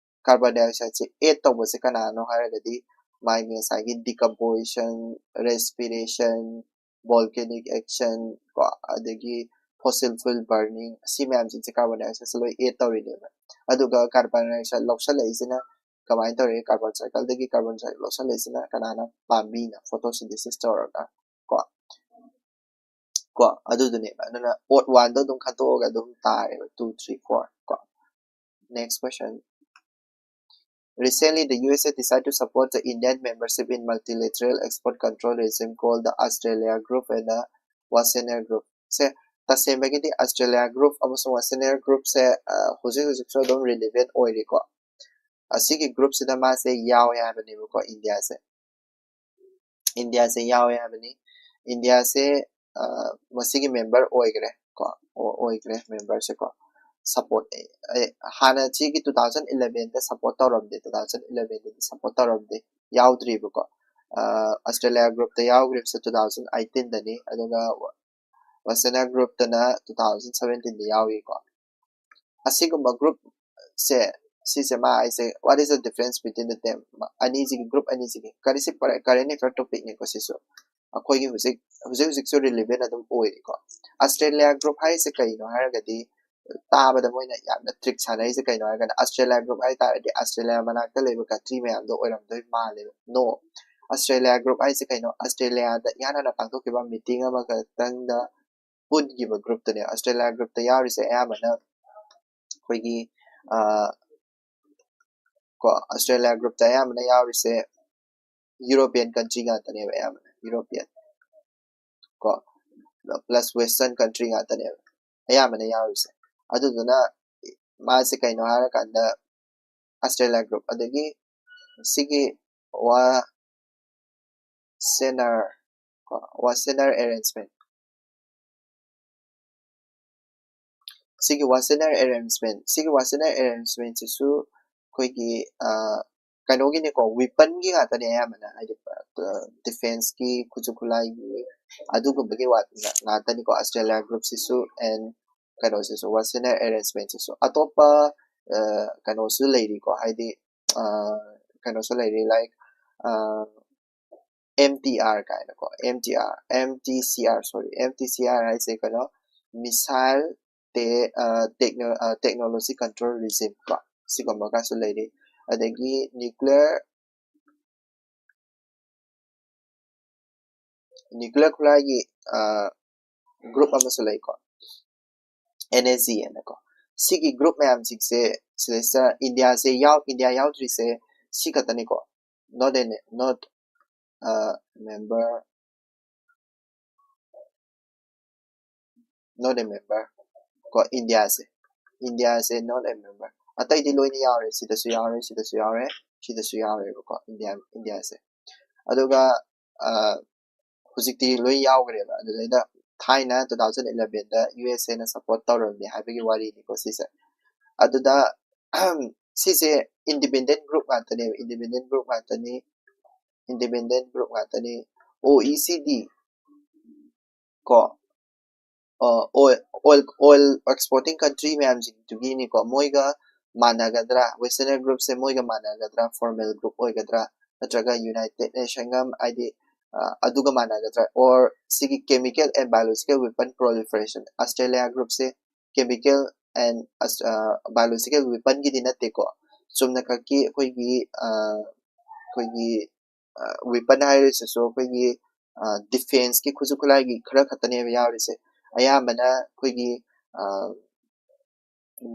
carbon dioxide ꯁꯦ add ꯇꯧꯕꯁꯦ ꯀꯅꯥꯅꯣ ꯍꯥꯏꯔꯒꯗꯤ, ꯃꯥꯒꯤ ꯉꯁꯥꯏꯒꯤ decomposition, respiration, volcanic action ꯀꯣ, ꯑꯗꯒꯤ fossil fuel burning, ꯁꯤ ꯃꯌꯥꯝꯁꯤꯡꯁꯦ carbon dioxide ꯁꯦ ꯂꯣꯏ add ꯇꯧꯔꯤꯅꯦꯕ꯫ ꯑꯗꯨꯒ carbon dioxide ꯂꯧꯁꯜꯂꯛꯏꯁꯤꯅ ꯀꯃꯥꯏꯅ ꯇꯧꯔꯦ? Carbon cycle ꯗꯒꯤ carbon dioxide ꯂꯧꯁꯜꯂꯛꯏꯁꯤꯅ ꯀꯅꯥꯅ? ꯄꯥꯝꯕꯤꯅ photosynthesis ꯇꯧꯔꯒ ꯀꯣ꯫ ꯀꯣ, ꯑꯗꯨꯗꯨꯅꯦꯕ꯫ ꯑꯗꯨꯅ odd one ꯗꯣ ꯑꯗꯨꯝ ꯈꯟꯇꯣꯛꯑꯒ ꯑꯗꯨꯝ ꯇꯥꯔꯦꯕ, two, three, four ꯀꯣ꯫ Next question. Recently, the U S A decided to support the Indian membership in multilateral export control regime called the Australia Group and the Wassenaar Group. Say, ꯇꯁꯦꯡꯕꯒꯤꯗꯤ Australia Group ꯑꯃꯁꯨꯡ Wassenaar Group ꯁꯦ, ꯑ, ꯍꯧꯖꯤꯛ ꯍꯧꯖꯤꯛꯁꯨ ꯑꯗꯨꯝ relevant ꯑꯣꯏꯔꯤꯀꯣ꯫ ꯑꯁꯤꯒꯤ group ꯁꯤꯗ ꯃꯥꯁꯦ ꯌꯥꯎꯋꯦ ꯍꯥꯏꯕꯅꯦꯕꯀꯣ, ꯏꯟꯗꯤꯌꯥꯁꯦ꯫ ꯏꯟꯗꯤꯌꯥꯁꯦ ꯌꯥꯎꯋꯦ ꯍꯥꯏꯕꯅꯤ꯫ ꯏꯟꯗꯤꯌꯥꯁꯦ, ꯑ, ꯃꯁꯤꯒꯤ member ꯑꯣꯏꯈ꯭ꯔꯦ ꯀꯣ, ꯑꯣ-, ꯑꯣꯏꯈ꯭ꯔꯦ member ꯁꯦ ꯀꯣ꯫ Support, ꯑꯦ, ꯑꯦ, ꯍꯥꯟꯅ ꯁꯤꯒꯤ two thousand eleven ꯗ support ꯇꯧꯔꯝꯗꯦ, two thousand eleven ꯗꯗꯤ support ꯇꯧꯔꯝꯗꯦ, ꯌꯥꯎꯗ꯭ꯔꯤꯕꯀꯣ꯫ ꯑ, Australia group ꯇ ꯌꯥꯎꯈ꯭ꯔꯤꯕꯁꯦ two thousand eighteen ꯗꯅꯤ, ꯑꯗꯨꯒ Wassenaar group ꯇꯅ two thousand seventeen ꯗ ꯌꯥꯎꯏꯀꯣ꯫ ꯑꯁꯤꯒꯨꯝꯕ group ꯁꯦ ꯁꯤꯁꯦ ꯃꯥ ꯍꯥꯏꯁꯦ, what is the difference between the them? ꯑꯅꯤꯁꯤꯒꯤ, group ꯑꯅꯤꯁꯤꯒꯤ ꯀꯔꯤꯁꯤ current affair topicꯅꯤꯀꯣ ꯁꯤꯁꯨ꯫ ꯑꯩꯈꯣꯏꯒꯤ ꯍꯧꯖꯤꯛ ꯍꯧꯖꯤꯛ ꯍꯧꯖꯤꯛꯁꯨ relevant ꯑꯗꯨꯝ ꯑꯣꯏꯔꯤꯀꯣ꯫ Australia group ꯍꯥꯏꯔꯤꯁꯦ ꯀꯩꯅꯣ ꯍꯥꯏꯔꯒꯗꯤ, ꯇꯥꯕꯗ ꯃꯣꯏꯅ ꯌꯥꯝꯅ trick ꯁꯥꯟꯅꯔꯤꯁꯦ ꯀꯩꯅꯣ ꯍꯥꯏꯔꯒꯅ, Australia group ꯍꯥꯏ ꯇꯥꯔꯗꯤ Australia ꯃꯅꯥꯛꯇ ꯂꯩꯕ country ꯃꯌꯥꯝꯗꯣ ꯑꯣꯏꯔꯝꯗꯣꯏ ꯃꯥꯜꯂꯦꯕ꯫ No, Australia group ꯍꯥꯏꯁꯦ ꯀꯩꯅꯣ? Australiaꯗ ꯏꯍꯥꯟ ꯍꯥꯟꯅ ꯄꯥꯡꯊꯣꯛꯈꯤꯕ meeting ꯑꯃꯈꯛꯇꯪꯗ ꯄꯨꯟꯈꯤꯕ groupꯇꯨꯅꯦ꯫ Australia groupꯇ ꯌꯥꯎꯔꯤꯁꯦ ꯑꯌꯥꯝꯕꯅ ꯑꯩꯈꯣꯏꯒꯤ, ꯑ, ꯀꯣ, Australia groupꯇ ꯑꯌꯥꯝꯕꯅ ꯌꯥꯎꯔꯤꯁꯦ European country ꯉꯥꯛꯇꯅꯦꯕ, ꯑꯌꯥꯝꯕꯅ European ꯀꯣ, plus Western country ꯉꯥꯛꯇꯅꯦꯕ ꯑꯌꯥꯝꯕꯅ ꯌꯥꯎꯔꯤꯁꯦ꯫ ꯑꯗꯨꯗꯨꯅ ꯃꯥꯁꯦ ꯀꯩꯅꯣ ꯍꯥꯏꯔꯀꯥꯟꯗ, Australia group, ꯑꯗꯒꯤ ꯁꯤꯒꯤ Wassenaar ꯀꯣ, Wassenaar arrangement, ꯁꯤꯒꯤ Wassenaar arrangement, ꯁꯤꯒꯤ Wassenaar arrangementꯁꯤꯁꯨ ꯑꯩꯈꯣꯏꯒꯤ, ꯑ, ꯀꯩꯅꯣꯒꯤꯅꯦꯀꯣ, weaponꯒꯤ ꯉꯥꯛꯇꯅꯦ ꯑꯌꯥꯝꯕꯅ, ꯍꯥꯏꯗꯤ, ꯑ, defenceꯀꯤ, ꯈꯨꯠꯁꯨ ꯈꯨꯠꯂꯥꯏꯒꯤ, ꯑꯗꯨꯒꯨꯝꯕꯒꯤ ꯋꯥ-, ꯉꯥꯛꯇꯅꯤꯀꯣ Australia groupꯁꯤꯁꯨ and ꯀꯩꯅꯣꯁꯤꯁꯨ, Wassenaar arrangementꯁꯤꯁꯨ꯫ ꯑꯇꯣꯞꯄ, ꯑ, ꯀꯩꯅꯣꯁꯨ ꯂꯩꯔꯤꯀꯣ, ꯍꯥꯏꯗꯤ, ꯑ, ꯀꯩꯅꯣꯁꯨ ꯂꯩꯔꯤ, like, ꯑ, M T R ꯀꯥꯏꯅꯀꯣ, M T R, M T C R, sorry, M T C R ꯍꯥꯏꯁꯦ ꯀꯩꯅꯣ, missile te-, ꯑ, techno-, ꯑ, technology control regime ꯀꯣ, ꯁꯤꯒꯨꯝꯕꯒꯁꯨ ꯂꯩꯔꯤ꯫ ꯑꯗꯒꯤ nuclear, nuclear ꯈꯨꯠꯂꯥꯏꯒꯤ, ꯑ, group ꯑꯃꯁꯨ ꯂꯩꯀꯣ, N S G ꯍꯥꯏꯅꯀꯣ꯫ ꯁꯤꯒꯤ group ꯃꯌꯥꯝꯁꯤꯡꯁꯦ, ꯁꯤꯗꯩꯁꯤꯗ ꯏꯟꯗꯤꯌꯥꯁꯦ ꯌꯥꯎ-, ꯏꯟꯗꯤꯌꯥ ꯌꯥꯎꯗ꯭ꯔꯤꯁꯦ ꯁꯤ ꯈꯛꯇꯅꯤꯀꯣ, not an, not, ꯑ, member, not a member ꯀꯣ, ꯏꯟꯗꯤꯌꯥꯁꯦ, ꯏꯟꯗꯤꯌꯥꯁꯦ not a member꯫ ꯑꯇꯩꯗꯤ ꯂꯣꯏꯅ ꯌꯥꯎꯔꯦ, ꯁꯤꯗꯁꯨ ꯌꯥꯎꯔꯦ, ꯁꯤꯗꯁꯨ ꯌꯥꯎꯔꯦ, ꯁꯤꯗꯁꯨ ꯌꯥꯎꯔꯦꯕꯀꯣ, ꯏꯟꯗꯤꯌꯥ, ꯏꯟꯗꯤꯌꯥꯁꯦ꯫ ꯑꯗꯨꯒ, ꯑ, ꯍꯧꯖꯤꯛꯇꯤ ꯂꯣꯏ ꯌꯥꯎꯈ꯭ꯔꯦꯕ꯫ ꯑꯗꯨꯗꯩꯗ ꯊꯥꯏꯅ two thousand elevenꯗ U S Aꯅ support ꯇꯧꯔꯝꯃꯦ ꯍꯥꯏꯕꯒꯤ ꯋꯥꯔꯤꯅꯤꯀꯣ ꯁꯤꯁꯦ꯫ ꯑꯗꯨꯗ ꯁꯤꯁꯦ independent group ꯉꯥꯛꯇꯅꯦꯕ, independent group ꯉꯥꯛꯇꯅꯤ, independent group ꯉꯥꯛꯇꯅꯤ꯫ O E C D ꯀꯣ, ꯑ, oil, oil, oil exporting country ꯃꯌꯥꯝꯁꯤꯡꯗꯨꯒꯤꯅꯤꯀꯣ, ꯃꯣꯏꯒ ꯃꯥꯟꯅꯒꯗ꯭ꯔꯥ? Westerner groupꯁꯦ ꯃꯣꯏꯒ ꯃꯥꯟꯅꯒꯗ꯭ꯔꯥ? Formal group ꯑꯣꯏꯒꯗ꯭ꯔꯥ? ꯅꯠꯇ꯭ꯔꯒ United Nationꯒ, ꯍꯥꯏꯗꯤ, ꯑ, ꯑꯗꯨꯒ ꯃꯥꯟꯅꯒꯗ꯭ꯔꯥ? Or ꯁꯤꯒꯤ chemical and biological weapon proliferation, Australia groupꯁꯦ chemical and as-, ꯑ, biological weaponꯒꯤꯗꯤ ꯅꯠꯇꯦꯀꯣ꯫ ꯆꯨꯝꯅꯈꯛꯀꯤ ꯑꯩꯈꯣꯏꯒꯤ, ꯑ, ꯑꯩꯈꯣꯏꯒꯤ, ꯑ, weapon ꯍꯥꯏꯔꯤꯁꯤꯁꯨ ꯑꯩꯈꯣꯏꯒꯤ, ꯑ, defenceꯀꯤ ꯈꯨꯠꯁꯨ ꯈꯨꯠꯂꯥꯏꯒꯤ ꯈꯔ ꯈꯛꯇꯅꯦꯕ ꯌꯥꯎꯔꯤꯁꯦ꯫ ꯑꯌꯥꯝꯕꯅ ꯑꯩꯈꯣꯏꯒꯤ, ꯑ,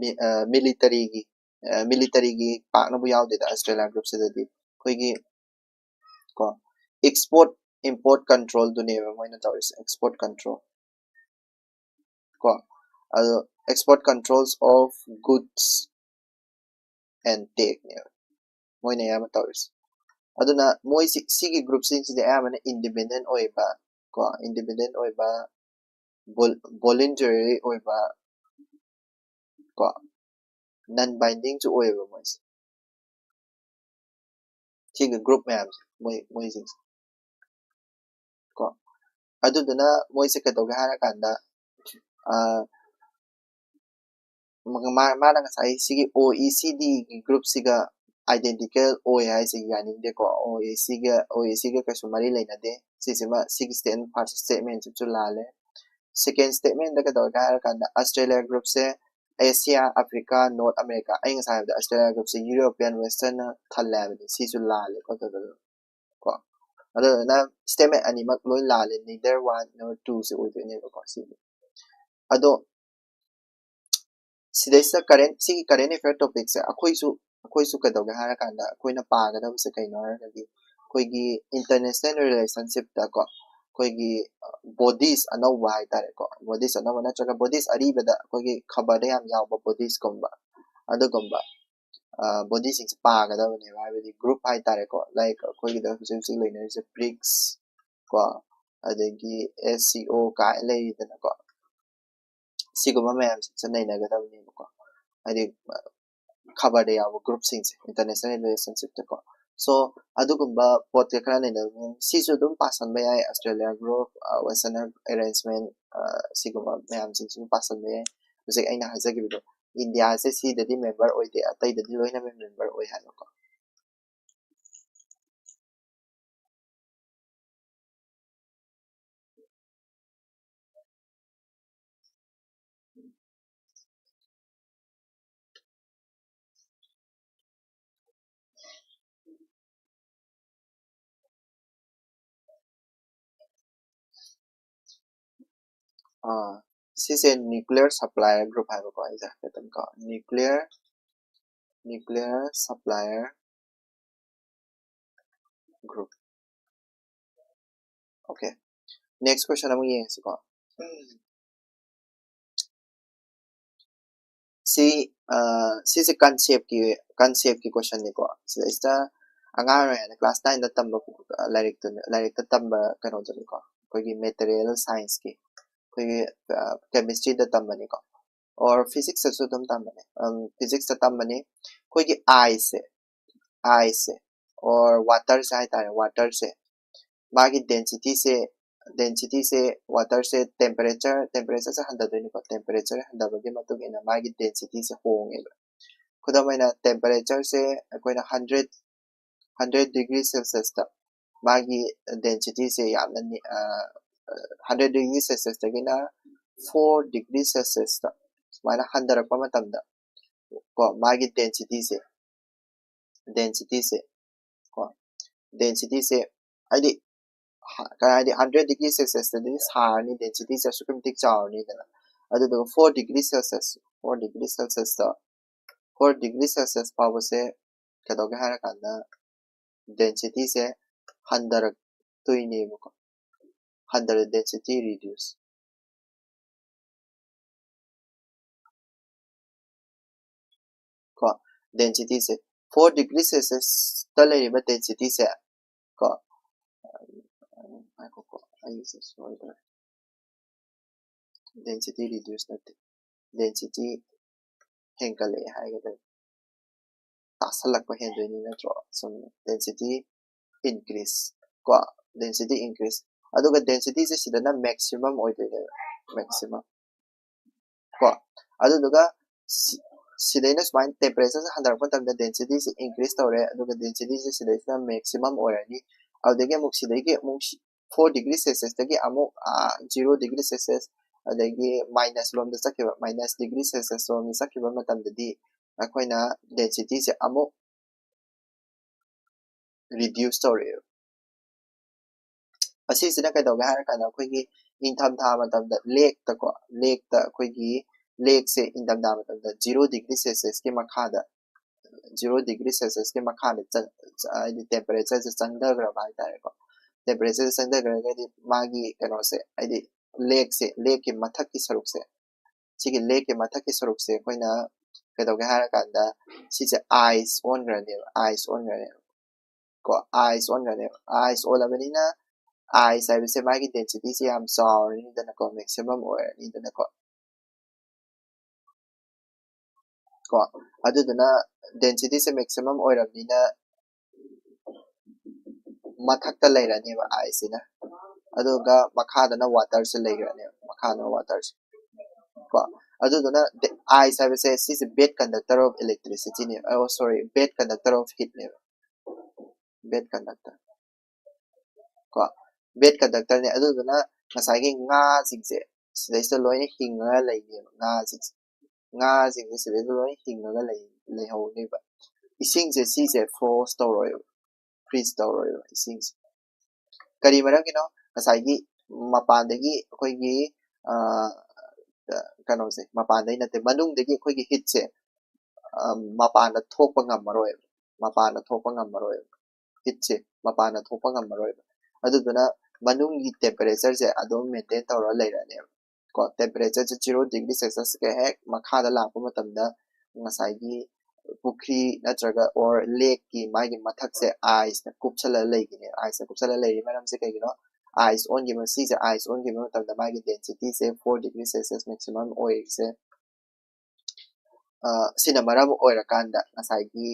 ꯃꯤ-, ꯑ, militaryꯒꯤ, ꯑ, militaryꯒꯤ ꯄꯥꯛꯅꯕꯨ ꯌꯥꯎꯗꯦꯗ Australia groupꯁꯤꯗꯗꯤ꯫ ꯑꯩꯈꯣꯏꯒꯤ, ꯀꯣ, export import controlꯗꯨꯅꯦꯕ ꯃꯣꯏꯅ ꯇꯧꯔꯤꯁꯦ, export control꯫ ꯀꯣ, ꯑꯗꯣ export controls of goods and techꯅꯦꯕ ꯃꯣꯏꯅ ꯑꯌꯥꯝꯕ ꯇꯧꯔꯤꯁꯦ꯫ ꯑꯗꯨꯅ ꯃꯣꯏꯁꯤ, ꯁꯤꯒꯤ groupꯁꯤꯡꯁꯤꯗꯤ ꯑꯌꯥꯝꯕꯅ independent ꯑꯣꯏꯕ, ꯀꯣ, independent ꯑꯣꯏꯕ, vol-, voluntary ꯑꯣꯏꯕ, ꯀꯣ, non bindingꯁꯨ ꯑꯣꯏꯌꯦꯕ ꯃꯣꯏꯁꯦ꯫ ꯁꯤꯒꯤ group ꯃꯌꯥꯝꯁꯦ, ꯃꯣꯏ, ꯃꯣꯏꯁꯤꯡꯁꯦ꯫ ꯀꯣ, ꯑꯗꯨꯗꯨꯅ ꯃꯣꯏꯁꯦ ꯀꯩꯗꯧꯒꯦ ꯍꯥꯏꯔꯀꯥꯟꯗ, ꯑ, ꯃꯥ-, ꯃꯥꯅ ꯉꯁꯥꯏ ꯁꯤꯒꯤ OECDꯒꯤ groupꯁꯤꯒ identical ꯑꯣꯏ ꯍꯥꯏꯁꯦ ꯌꯥꯅꯤꯡꯗꯦꯀꯣ꯫ OECꯒ, OECꯒ ꯀꯩꯁꯨ ꯃꯔꯤ ꯂꯩꯅꯗꯦ꯫ ꯁꯤꯁꯤꯃ, ꯁꯤꯒꯤ statement, first statementꯁꯤꯁꯨ ꯂꯥꯜꯂꯦ꯫ Second statementꯗ ꯀꯩꯗꯧꯒꯦ ꯍꯥꯏꯔꯀꯥꯟꯗ Australia groupꯁꯦ Asia, Africa, North America, ꯑꯩ ꯉꯁꯥꯏ ꯍꯥꯏꯕꯗ Australia groupꯁꯦ European Westernꯅ ꯊꯜꯂꯦ ꯍꯥꯏꯕꯅꯤ꯫ ꯁꯤꯁꯨ ꯂꯥꯜꯂꯦꯀꯣ꯫ ꯑꯗꯨꯗꯨꯅ, ꯀꯣ, ꯑꯗꯨꯗꯨꯅ statement ꯑꯅꯤꯃꯛ ꯂꯣꯏ ꯂꯥꯜꯂꯦ, neither one nor twoꯁꯦ ꯑꯣꯏꯗꯣꯏꯅꯦꯕꯀꯣ ꯁꯤꯗꯤ꯫ ꯑꯗꯣ ꯁꯤꯗꯩꯁꯤꯗ current, ꯁꯤꯒꯤ current affair topicꯁꯦ ꯑꯩꯈꯣꯏꯁꯨ, ꯑꯩꯈꯣꯏꯁꯨ ꯀꯩꯗꯧꯒꯦ ꯍꯥꯏꯔꯀꯥꯟꯗ ꯑꯩꯈꯣꯏꯅ ꯄꯥꯒꯗꯕꯁꯦ ꯀꯩꯅꯣ ꯍꯥꯏꯔꯒꯗꯤ ꯑꯩꯈꯣꯏꯒꯤ international relationshipꯇ ꯀꯣ, ꯑꯩꯈꯣꯏꯒꯤ, ꯑ, bodies ꯑꯅꯧꯕ ꯍꯥꯏꯇꯥꯔꯦꯀꯣ, bodies ꯑꯅꯧꯕ ꯅꯠꯇ꯭ꯔꯒ bodies ꯑꯔꯤꯕꯗ ꯑꯩꯈꯣꯏꯒꯤ ꯈꯕꯔꯗ ꯌꯥꯝ ꯌꯥꯎꯕ bodiesꯀꯨꯝꯕ, ꯑꯗꯨꯒꯨꯝꯕ, ꯑ, bodyꯁꯤꯡꯁꯦ ꯄꯥꯒꯗꯕꯅꯦꯕ꯫ ꯍꯥꯏꯕꯗꯤ group ꯍꯥꯏꯇꯥꯔꯦꯀꯣ, like ꯑꯩꯈꯣꯏꯒꯤꯗ ꯍꯧꯖꯤꯛ ꯍꯧꯖꯤꯛ ꯂꯩꯅꯔꯤꯁꯦ BRICS ꯀꯣ, ꯑꯗꯒꯤ SCO ꯀꯥꯏꯅ ꯂꯩꯔꯤꯗꯅꯀꯣ, ꯁꯤꯒꯨꯝꯕ ꯃꯌꯥꯝꯁꯤꯡꯁꯦ ꯅꯩꯅꯒꯗꯕꯅꯦꯕꯀꯣ꯫ ꯍꯥꯏꯗꯤ, ꯑ, ꯈꯕꯔꯗ ꯌꯥꯎꯕ groupꯁꯤꯡꯁꯦ international relationshipꯇꯀꯣ꯫ So, ꯑꯗꯨꯒꯨꯝꯕ ꯄꯣꯠꯁꯦ ꯈꯔ ꯅꯩꯅꯕꯅꯦ꯫ ꯁꯤꯁꯨ ꯑꯗꯨꯝ ꯄꯥꯁꯟꯕ ꯌꯥꯏ, Australia group, ꯑ, Westerner arrangement, ꯑ, ꯁꯤꯒꯨꯝꯕ ꯃꯌꯥꯝꯁꯤꯡꯁꯨ ꯑꯗꯨꯝ ꯄꯥꯁꯟꯕ ꯌꯥꯏ꯫ ꯍꯧꯖꯤꯛ ꯑꯩꯅ ꯍꯥꯏꯖꯈꯤꯕꯗꯣ, ꯏꯟꯗꯤꯌꯥꯁꯦ ꯁꯤꯗꯗꯤ ꯃꯦꯝꯕꯔ ꯑꯣꯏꯗꯦ, ꯑꯇꯩꯗꯗꯤ ꯂꯣꯏꯅ ꯃꯦꯝꯕꯔ ꯑꯣꯏ ꯍꯥꯏꯕꯀꯣ꯫ ꯑꯥ, ꯁꯤꯁꯦ nuclear supplier group ꯍꯥꯏꯕꯀꯣ꯫ ꯑꯩꯁꯦ ꯍꯥꯏꯐꯦꯠꯇꯪ ꯀꯣ, nuclear nuclear supplier group꯫ Okay, next question ꯑꯃꯨꯛ ꯌꯦꯡꯉꯁꯤꯀꯣ꯫ ꯁꯤ, ꯑ, ꯁꯤꯁꯦ concept ꯀꯤ, concept ꯀꯤ question ꯅꯤꯀꯣ꯫ ꯁꯤꯗꯩꯁꯤꯗ ꯑꯉꯥꯡ ꯑꯣꯏꯔꯤꯉꯩꯗ class nine ꯗ ꯇꯝꯕ, ꯑ, ꯂꯥꯏꯔꯤꯛꯇꯨꯅꯦ, ꯂꯥꯏꯔꯤꯛꯇ ꯇꯝꯕ ꯀꯩꯅꯣꯗꯨꯅꯤꯀꯣ, ꯑꯩꯈꯣꯏꯒꯤ material science ꯀꯤ, ꯑꯩꯈꯣꯏꯒꯤ, ꯑ, chemistry ꯗ ꯇꯝꯕꯅꯤꯀꯣ, or physics ꯇꯁꯨ ꯑꯗꯨꯝ ꯇꯝꯕꯅꯦ꯫ ꯑꯝ, physics ꯇ ꯇꯝꯕꯅꯤ꯫ ꯑꯩꯈꯣꯏꯒꯤ ice say, ice say, or water ꯁꯦ ꯍꯥꯏꯇꯥꯔꯦ, water ꯁꯦ, ꯃꯥꯒꯤ density ꯁꯦ, density ꯁꯦ, water ꯁꯦ temperature, temperature ꯁꯦ ꯍꯟꯊꯗꯣꯏꯅꯤꯀꯣ, temperature ꯍꯟꯊꯕꯒꯤ ꯃꯇꯨꯡ ꯏꯟꯅ ꯃꯥꯒꯤ density ꯁꯦ ꯍꯣꯡꯉꯦꯕ꯫ ꯈꯨꯗꯝ ꯑꯣꯏꯅ, temperature ꯁꯦ ꯑꯩꯈꯣꯏꯅ hundred, hundred degree Celsius ꯇ ꯃꯥꯒꯤ density ꯁꯦ ꯌꯥꯝꯅ ꯅꯦ-, ꯑ, hundred degree Celsius ꯇꯒꯤꯅ four degree Celsius ꯇ ꯁꯨꯃꯥꯏꯅ ꯍꯟꯊꯔꯛꯄ ꯃꯇꯝꯗ ꯀꯣ, ꯃꯥꯒꯤ density ꯁꯦ, density ꯁꯦ ꯀꯣ, density ꯁꯦ ꯍꯥꯏꯗꯤ, ꯍ-, ꯀꯩ ꯍꯥꯏꯗꯤ, hundred degree Celsius ꯇꯗꯤ ꯁꯥꯔꯅꯤ, density ꯁꯦ ꯑꯁꯨꯛꯀꯤ ꯃꯇꯤꯛ ꯆꯥꯎꯔꯅꯤꯗꯅ꯫ ꯑꯗꯨꯗꯨꯒ four degree Celsius, four degree Celsius ꯇ, four degree Celsius ꯐꯥꯎꯕꯁꯦ ꯀꯩꯗꯧꯒꯦ ꯍꯥꯏꯔꯀꯥꯟꯗ density ꯁꯦ ꯍꯟꯊꯔꯛꯇꯣꯏꯅꯦꯕꯀꯣ꯫ ꯍꯟꯊꯔ density reduce ꯀꯣ, density ꯁꯦ four degree Celsius ꯇ ꯂꯩꯔꯤꯕ density ꯁꯦ ꯀꯣ, ꯉꯥꯏꯈꯣꯀꯣ, ꯑꯩꯁꯦ ꯁꯣꯏꯈ꯭ꯔꯦ꯫ Density reduce ꯅꯠꯇꯦ, density ꯍꯦꯟꯒꯠꯂꯛꯑꯦ ꯍꯥꯏꯒꯗꯕ꯫ ꯇꯥꯁꯜꯂꯛꯄ ꯍꯦꯟꯗꯣꯏꯅꯤ ꯅꯠꯇ꯭ꯔꯣ? ꯁꯨꯝ density increase ꯀꯣ, density increase꯫ ꯑꯗꯨꯒ density ꯁꯦ ꯁꯤꯗꯅ maximum ꯑꯣꯏꯗꯣꯏꯅꯦꯕ, maximum ꯀꯣ꯫ ꯑꯗꯨꯗꯨꯒ ꯁꯤꯗꯩꯅ ꯁꯨꯃꯥꯏꯅ temperatureꯁꯦ ꯍꯟꯊꯔꯛꯄ ꯃꯇꯝꯗ densityꯁꯦ increase ꯇꯧꯔꯦ, ꯑꯗꯨꯒ densityꯁꯦ ꯁꯤꯗꯩꯁꯤꯅ maximum ꯑꯣꯏꯔꯅꯤ꯫ ꯑꯗꯨꯗꯒꯤ ꯑꯃꯨꯛ ꯁꯤꯗꯒꯤ ꯑꯃꯨꯛ four degree Celsiusꯇꯒꯤ ꯑꯃꯨꯛ zero degree Celsius, ꯑꯗꯒꯤ minus ꯂꯣꯝꯗ ꯆꯠꯈꯤꯕ, minus degree Celsius ꯂꯣꯝꯗ ꯆꯠꯈꯤꯕ ꯃꯇꯝꯗꯗꯤ ꯑꯩꯈꯣꯏꯅ densityꯁꯦ ꯑꯃꯨꯛ reduce ꯇꯧꯔꯛꯑꯦꯕ꯫ ꯑꯁꯤꯁꯤꯅ ꯀꯩꯗꯧꯒꯦ ꯍꯥꯏꯔꯀꯥꯟꯗ ꯑꯩꯈꯣꯏꯒꯤ ꯏꯪꯊꯝꯊꯥ ꯃꯇꯝꯗ lakeꯇꯀꯣ, lakeꯇ ꯑꯩꯈꯣꯏꯒꯤ lakeꯁꯦ ꯏꯪꯊꯝꯊꯥ ꯃꯇꯝꯗ zero degree Celsiusꯀꯤ ꯃꯈꯥꯗ, zero degree Celsiusꯀꯤ ꯃꯈꯥꯗ ꯆꯪ-, ꯍꯥꯏꯗꯤ temperatureꯁꯦ ꯆꯪꯊꯈ꯭ꯔꯕ ꯍꯥꯏꯇꯥꯔꯦꯀꯣ꯫ Temperatureꯁꯦ ꯆꯪꯊꯈ꯭ꯔꯒꯗꯤ ꯃꯥꯒꯤ ꯀꯩꯅꯣꯁꯦ, ꯍꯥꯏꯗꯤ lakeꯁꯦ, lakeꯀꯤ ꯃꯊꯛꯀꯤ ꯁꯔꯨꯛꯁꯦ, ꯁꯤꯒꯤ lakeꯀꯤ ꯃꯊꯛꯀꯤ ꯁꯔꯨꯛꯁꯦ ꯑꯩꯈꯣꯏꯅ ꯀꯩꯗꯧꯒꯦ ꯍꯥꯏꯔꯀꯥꯟꯗ ꯁꯤꯁꯦ ice ꯑꯣꯟꯈ꯭ꯔꯅꯦꯕ, ice ꯑꯣꯟꯈ꯭ꯔꯅꯦꯕ ꯀꯣ, ice ꯑꯣꯟꯈ꯭ꯔꯅꯦꯕ꯫ Ice ꯑꯣꯜꯂꯕꯅꯤꯅ ice ꯍꯥꯏꯕꯁꯦ ꯃꯥꯒꯤ densityꯁꯦ ꯌꯥꯝ ꯆꯥꯎꯔꯅꯤꯗꯅꯀꯣ, maximum ꯑꯣꯏꯔꯅꯤꯗꯅꯀꯣ꯫ ꯀꯣ, ꯑꯗꯨꯗꯨꯅ densityꯁꯦ maximum ꯑꯣꯏꯔꯕꯅꯤꯅ ꯃꯊꯛꯇ ꯂꯩꯔꯅꯦꯕ iceꯁꯤꯅ, ꯑꯗꯨꯒ ꯃꯈꯥꯗꯅ waterꯁꯦ ꯂꯩꯈ꯭ꯔꯅꯦꯕ, ꯃꯈꯥꯗꯅ waterꯁꯦ ꯀꯣ꯫ ꯑꯗꯨꯗꯨꯅ ice ꯍꯥꯏꯕꯁꯦ ꯁꯤꯁꯦ bad conductor of electricityꯅꯦꯕ, ꯑꯣ, sorry, bad conductor of heatꯅꯦꯕ, bad conductor ꯀꯣ, bad conductorꯅꯦ꯫ ꯑꯗꯨꯗꯨꯅ ꯉꯁꯥꯏꯒꯤ ꯉꯥꯁꯤꯡꯁꯦ ꯁꯤꯗꯩꯁꯤꯗ ꯂꯣꯏꯅ ꯍꯤꯡꯉꯒ ꯂꯩꯅꯦꯕ, ꯉꯥꯁꯤꯡꯁꯦ, ꯉꯥꯁꯤꯡꯁꯦ ꯁꯤꯗꯩꯁꯤꯗ ꯂꯣꯏꯅ ꯍꯤꯡꯉꯒ ꯂꯩ, ꯂꯩꯍꯧꯅꯦꯕ꯫ ꯏꯁꯤꯡꯁꯦ ꯁꯤꯁꯦ froze ꯇꯧꯔꯣꯏꯕ, freeze ꯇꯧꯔꯣꯏꯕ ꯏꯁꯤꯡꯁꯦ꯫ ꯀꯔꯤ ꯃꯔꯝꯒꯤꯅꯣ? ꯉꯁꯥꯏꯒꯤ ꯃꯄꯥꯟꯗꯒꯤ ꯑꯩꯈꯣꯏꯒꯤ, ꯑ, ꯀꯩꯅꯣꯁꯦ, ꯃꯄꯥꯟꯗꯒꯤ ꯅꯠꯇꯦ, ꯃꯅꯨꯡꯗꯒꯤ ꯑꯩꯈꯣꯏꯒꯤ heatꯁꯦ, ꯑ, ꯃꯄꯥꯟꯗ ꯊꯣꯛꯄ ꯉꯝꯃꯔꯣꯏꯕ, ꯃꯄꯥꯟꯗ ꯊꯣꯛꯄ ꯉꯝꯃꯔꯣꯏꯕ, heatꯁꯦ ꯃꯄꯥꯟꯗ ꯊꯣꯛꯄ ꯉꯝꯃꯔꯣꯏꯕ꯫ ꯑꯗꯨꯗꯨꯅ ꯃꯅꯨꯡꯒꯤ temperatureꯁꯦ ꯑꯗꯨꯝ maintain ꯇꯧꯔ ꯂꯩꯔꯅꯦꯕ ꯀꯣ꯫ Temperatureꯁꯦ zero degree Celsiusꯀ ꯍꯦꯛ ꯃꯈꯥꯗ ꯂꯥꯛꯄ ꯃꯇꯝꯗ ꯉꯁꯥꯏꯒꯤ ꯄꯨꯈ꯭ꯔꯤ ꯅꯠꯇ꯭ꯔꯒ or lakeꯀꯤ ꯃꯥꯒꯤ ꯃꯊꯛꯁꯦ iceꯅ ꯀꯨꯞꯁꯜꯂ ꯂꯩꯈꯤꯅꯦꯕ꯫ Iceꯅ ꯀꯨꯞꯁꯜꯂ ꯂꯩꯔꯤ ꯃꯔꯝꯁꯦ ꯀꯩꯒꯤꯅꯣ? Ice ꯑꯣꯟꯈꯤꯕ, ꯁꯤꯁꯦ ice ꯑꯣꯟꯈꯤꯕ ꯃꯇꯝꯗ ꯃꯥꯒꯤ densityꯁꯦ four degree Celsius maximum ꯑꯣꯏꯔꯤꯁꯦ, ꯑ, ꯁꯤꯅ ꯃꯔꯝ ꯑꯣꯏꯔꯀꯥꯟꯗ ꯉꯁꯥꯏꯒꯤ,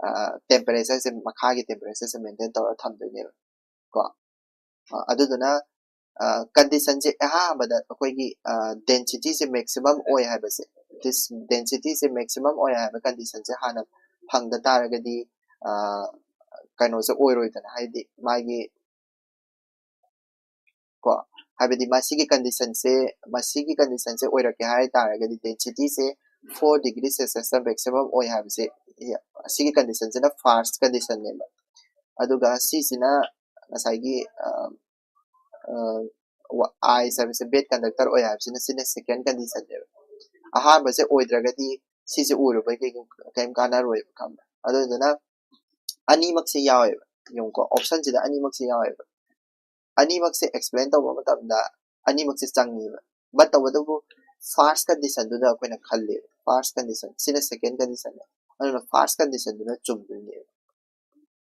ꯑ, temperatureꯁꯦ, ꯃꯈꯥꯒꯤ temperatureꯁꯦ maintain ꯇꯧꯔ ꯊꯝꯗꯣꯏꯅꯦꯕ ꯀꯣ꯫ ꯑ, ꯑꯗꯨꯗꯨꯅ, ꯑ, conditionꯁꯦ ꯑꯍꯥꯟꯕꯗ ꯑꯩꯈꯣꯏꯒꯤ, ꯑ, densityꯁꯦ maximum ꯑꯣꯏ ꯍꯥꯏꯕꯁꯦ, ꯗꯦꯟꯁꯤꯇꯤꯁꯦ ꯃꯦꯛꯁꯤꯃꯝ ꯑꯣꯏ ꯍꯥꯏꯕ ꯀꯟꯗꯤꯁꯟꯁꯦ ꯍꯥꯟꯅ ꯐꯪꯗ ꯇꯥꯔꯒꯗꯤ ꯀꯩꯅꯣꯁꯦ ꯑꯣꯏꯔꯣꯏꯗꯅ, ꯍꯥꯏꯗꯤ ꯃꯥꯒꯤ ꯀꯣ, ꯍꯥꯏꯕꯗꯤ ꯃꯁꯤꯒꯤ ꯀꯟꯗꯤꯁꯟꯁꯦ, ꯃꯁꯤꯒꯤ ꯀꯟꯗꯤꯁꯟꯁꯦ ꯑꯣꯏꯔꯛꯀꯦ ꯍꯥꯏ ꯇꯥꯔꯒꯗꯤ ꯗꯦꯟꯁꯤꯇꯤꯁꯦ ꯐꯣꯔ ꯗꯤꯒ꯭ꯔꯤ ꯁꯦꯜꯁꯤꯌꯁꯇ ꯃꯦꯛꯁꯤꯃꯝ ꯑꯣꯏ ꯍꯥꯏꯕꯁꯦ, ꯑꯁꯤꯒꯤ ꯀꯟꯗꯤꯁꯟꯁꯤꯅ ꯐꯥꯔꯁ ꯀꯟꯗꯤꯁꯟꯅꯦꯕ꯫ ꯑꯗꯨꯒ ꯁꯤꯁꯤꯅ ꯉꯁꯥꯏꯒꯤ ꯑꯥꯏꯁ ꯍꯥꯏꯕꯁꯦ ꯕꯦꯗ ꯀꯟꯗꯛꯇꯔ ꯑꯣꯏ ꯍꯥꯏꯕꯁꯤꯅ, ꯁꯤꯅ ꯁꯦꯀꯦꯟ ꯀꯟꯗꯤꯁꯟꯅꯦꯕ꯫ ꯑꯍꯥꯟꯕꯁꯦ ꯑꯣꯏꯗ꯭ꯔꯒꯗꯤ ꯁꯤꯁꯦ ꯑꯣꯏꯔꯨꯕꯩ ꯀꯩ ꯀꯩꯝ ꯀꯥꯟꯅꯔꯣꯏꯕ, ꯈꯪꯕ꯭ꯔꯥ? ꯑꯗꯨꯗꯨꯅ ꯑꯅꯤꯃꯛꯁꯦ ꯌꯥꯎꯋꯦꯕ꯫ ꯌꯦꯡꯉꯨꯀꯣ, ꯑꯣꯞꯁꯟꯁꯤꯗ ꯑꯅꯤꯃꯛꯁꯦ ꯌꯥꯎꯋꯦꯕ꯫ ꯑꯅꯤꯃꯛꯁꯦ ꯑꯦꯛꯁꯄ꯭ꯂꯦꯟ ꯇꯧꯕ ꯃꯇꯝꯗ ꯑꯅꯤꯃꯛꯁꯦ ꯆꯪꯉꯦꯕ꯫ ꯕꯠ ꯇꯧꯕꯇꯕꯨ ꯐꯥꯔꯁ ꯀꯟꯗꯤꯁꯟꯗꯨꯗ ꯑꯩꯈꯣꯏꯅ ꯈꯜꯂꯦꯕ, ꯐꯥꯔꯁ ꯀꯟꯗꯤꯁꯟ, ꯁꯤꯅ ꯁꯦꯀꯦꯟ ꯀꯟꯗꯤꯁꯟꯅꯦ꯫ ꯑꯗꯨꯅ ꯐꯥꯔꯁ ꯀꯟꯗꯤꯁꯟꯗꯨꯅ ꯆꯨꯝꯗꯣꯏꯅꯦꯕ꯫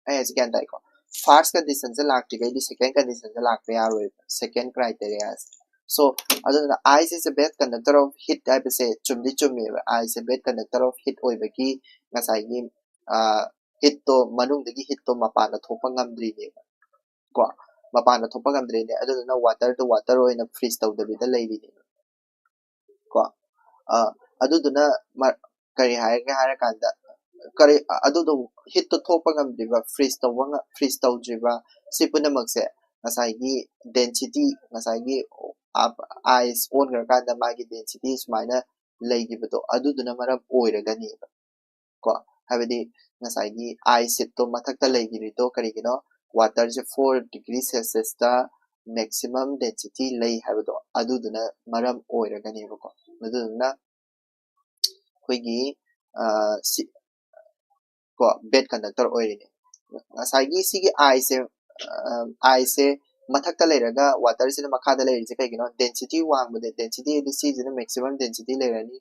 ꯑꯩ ꯍꯥꯏꯁꯦ ꯒ꯭ꯌꯥꯟ ꯇꯥꯏꯀꯣ? ꯐꯥꯔꯁ ꯀꯟꯗꯤꯁꯟꯁꯦ ꯂꯥꯛꯇ꯭ꯔꯤꯈꯩꯗꯤ ꯁꯦꯀꯦꯟ ꯀꯟꯗꯤꯁꯟꯁꯦ ꯂꯥꯛꯄ ꯌꯥꯔꯣꯏꯕ, ꯁꯦꯀꯦꯟ ꯀ꯭ꯔꯥꯏꯇꯦꯔꯤꯌꯥꯁꯦ꯫ ꯁꯣ ꯑꯗꯨꯅ ice is a best conductor of heat ꯍꯥꯏꯕꯁꯦ ꯆꯨꯝꯗꯤ ꯆꯨꯝꯃꯦꯕ, ice is a best conductor of heat ꯑꯣꯏꯕꯒꯤ ꯉꯁꯥꯏꯒꯤ ꯍꯤꯠꯇꯣ, ꯃꯅꯨꯡꯗꯒꯤ ꯍꯤꯠꯇꯣ ꯃꯄꯥꯟꯗ ꯊꯣꯛꯄ ꯉꯝꯗ꯭ꯔꯤꯅꯦꯕ ꯀꯣ, ꯃꯄꯥꯟꯗ ꯊꯣꯛꯄ ꯉꯝꯗ꯭ꯔꯤꯅꯦ꯫ ꯑꯗꯨꯗꯨꯅ ꯋꯥꯇꯔꯗꯣ ꯋꯥꯇꯔ ꯑꯣꯏꯅ ꯐ꯭ꯔꯤꯖ ꯇꯧꯗꯕꯤꯗ ꯂꯩꯔꯤꯅꯦꯕ ꯀꯣ꯫ ꯑꯗꯨꯗꯨꯅ ꯀꯔꯤ ꯍꯥꯏꯒꯦ ꯍꯥꯏꯔꯀꯥꯟꯗ, ꯀꯔꯤ, ꯑꯗꯨꯗꯣ ꯍꯤꯠꯇꯣ ꯊꯣꯛꯄ ꯉꯝꯗ꯭ꯔꯤꯕ, ꯐ꯭ꯔꯤꯖ ꯇꯧꯕ, ꯐ꯭ꯔꯤꯖ ꯇꯧꯗ꯭ꯔꯤꯕ, ꯁꯤ ꯄꯨꯝꯅꯃꯛꯁꯦ ꯉꯁꯥꯏꯒꯤ ꯗꯦꯟꯁꯤꯇꯤ, ꯉꯁꯥꯏꯒꯤ ꯑꯥꯏꯁ ꯑꯣꯟꯈ꯭ꯔꯀꯥꯟꯗ ꯃꯥꯒꯤ ꯗꯦꯟꯁꯤꯇꯤ ꯁꯨꯃꯥꯏꯅ ꯂꯩꯈꯤꯕꯗꯣ, ꯑꯗꯨꯗꯨꯅ ꯃꯔꯝ ꯑꯣꯏꯔꯒꯅꯦꯕ ꯀꯣ꯫ ꯍꯥꯏꯕꯗꯤ ꯉꯁꯥꯏꯒꯤ ꯑꯥꯏꯁ ꯁꯤꯠꯇꯣ ꯃꯊꯛꯇ ꯂꯩꯈꯤꯕꯗꯣ ꯀꯔꯤꯒꯤꯅꯣ? ꯋꯥꯇꯔꯁꯦ ꯐꯣꯔ ꯗꯤꯒ꯭ꯔꯤ ꯁꯦꯜꯁꯤꯌꯁꯇ ꯃꯦꯛꯁꯤꯃꯝ ꯗꯦꯟꯁꯤꯇꯤ ꯂꯩ ꯍꯥꯏꯕꯗꯣ, ꯑꯗꯨꯗꯨꯅ ꯃꯔꯝ ꯑꯣꯏꯔꯒꯅꯦꯕꯀꯣ꯫ ꯑꯗꯨꯗꯨꯅ ꯑꯩꯈꯣꯏꯒꯤ ꯁꯤ ꯀꯣ, ꯕꯦꯗ ꯀꯟꯗꯛꯇꯔ ꯑꯣꯏꯔꯤꯅꯦ꯫ ꯉꯁꯥꯏꯒꯤ ꯁꯤꯒꯤ ꯑꯥꯏꯁꯁꯦ, ꯑꯥꯏꯁꯁꯦ ꯃꯊꯛꯇ ꯂꯩꯔꯒ ꯋꯥꯇꯔꯁꯤꯅ ꯃꯈꯥꯗ ꯂꯩꯔꯤꯁꯦ ꯀꯩꯒꯤꯅꯣ? ꯗꯦꯟꯁꯤꯇꯤ ꯋꯥꯡꯕꯗ, ꯗꯦꯟꯁꯤꯇꯤ ꯍꯥꯏꯗꯤ ꯁꯤꯁꯤꯅ ꯃꯦꯛꯁꯤꯃꯝ ꯗꯦꯟꯁꯤꯇꯤ ꯂꯩꯔꯅꯤ,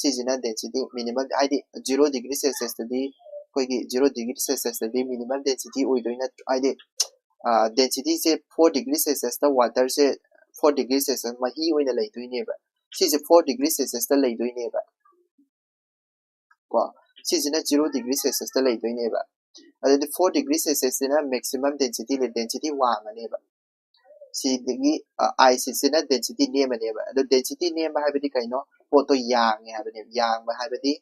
ꯁꯤꯁꯤꯅ ꯗꯦꯟꯁꯤꯇꯤ ꯃꯤꯅꯤꯃꯝ, ꯍꯥꯏꯗꯤ ꯖꯤꯔꯣ ꯗꯤꯒ꯭ꯔꯤ ꯁꯦꯜꯁꯤꯌꯁꯇꯗꯤ, ꯑꯩꯈꯣꯏꯒꯤ ꯖꯤꯔꯣ ꯗꯤꯒ꯭ꯔꯤ ꯁꯦꯜꯁꯤꯌꯁꯇꯗꯤ ꯃꯤꯅꯤꯃꯝ ꯗꯦꯟꯁꯤꯇꯤ ꯑꯣꯏꯗꯣꯏ ꯅꯠꯇ꯭ꯔꯣ? ꯍꯥꯏꯗꯤ ꯗꯦꯟꯁꯤꯇꯤꯁꯦ ꯐꯣꯔ ꯗꯤꯒ꯭ꯔꯤ ꯁꯦꯜꯁꯤꯌꯁꯇ ꯋꯥꯇꯔꯁꯦ ꯐꯣꯔ ꯗꯤꯒ꯭ꯔꯤ ꯁꯦꯜꯁꯤꯌꯁ ꯃꯍꯤ ꯑꯣꯏꯅ ꯂꯩꯗꯣꯏꯅꯦꯕ, ꯁꯤꯁꯦ ꯐꯣꯔ ꯗꯤꯒ꯭ꯔꯤ ꯁꯦꯜꯁꯤꯌꯁꯇ ꯂꯩꯗꯣꯏꯅꯦꯕ ꯀꯣ꯫ ꯁꯤꯁꯤꯅ ꯖꯤꯔꯣ ꯗꯤꯒ꯭ꯔꯤ ꯁꯦꯜꯁꯤꯌꯁꯇ ꯂꯩꯗꯣꯏꯅꯦꯕ꯫ ꯑꯗꯨꯗꯤ ꯐꯣꯔ ꯗꯤꯒ꯭ꯔꯤ ꯁꯦꯜꯁꯤꯌꯁꯁꯤꯅ ꯃꯦꯛꯁꯤꯃꯝ ꯗꯦꯟꯁꯤꯇꯤ ꯂꯩ, ꯗꯦꯟꯁꯤꯇꯤ ꯋꯥꯡꯉꯅꯦꯕ꯫ ꯁꯤꯗꯒꯤ ꯑꯥꯏꯁ ꯁꯤꯠꯁꯤꯅ ꯗꯦꯟꯁꯤꯇꯤ ꯅꯦꯝꯃꯅꯦꯕ꯫ ꯑꯗꯣ ꯗꯦꯟꯁꯤꯇꯤ ꯅꯦꯝꯕ ꯍꯥꯏꯕꯗꯤ ꯀꯩꯅꯣ? ꯄꯣꯠꯇꯣ ꯌꯥꯡꯉꯦ ꯍꯥꯏꯕꯅꯦꯕ꯫ ꯌꯥꯡꯕ ꯍꯥꯏꯕꯗꯤ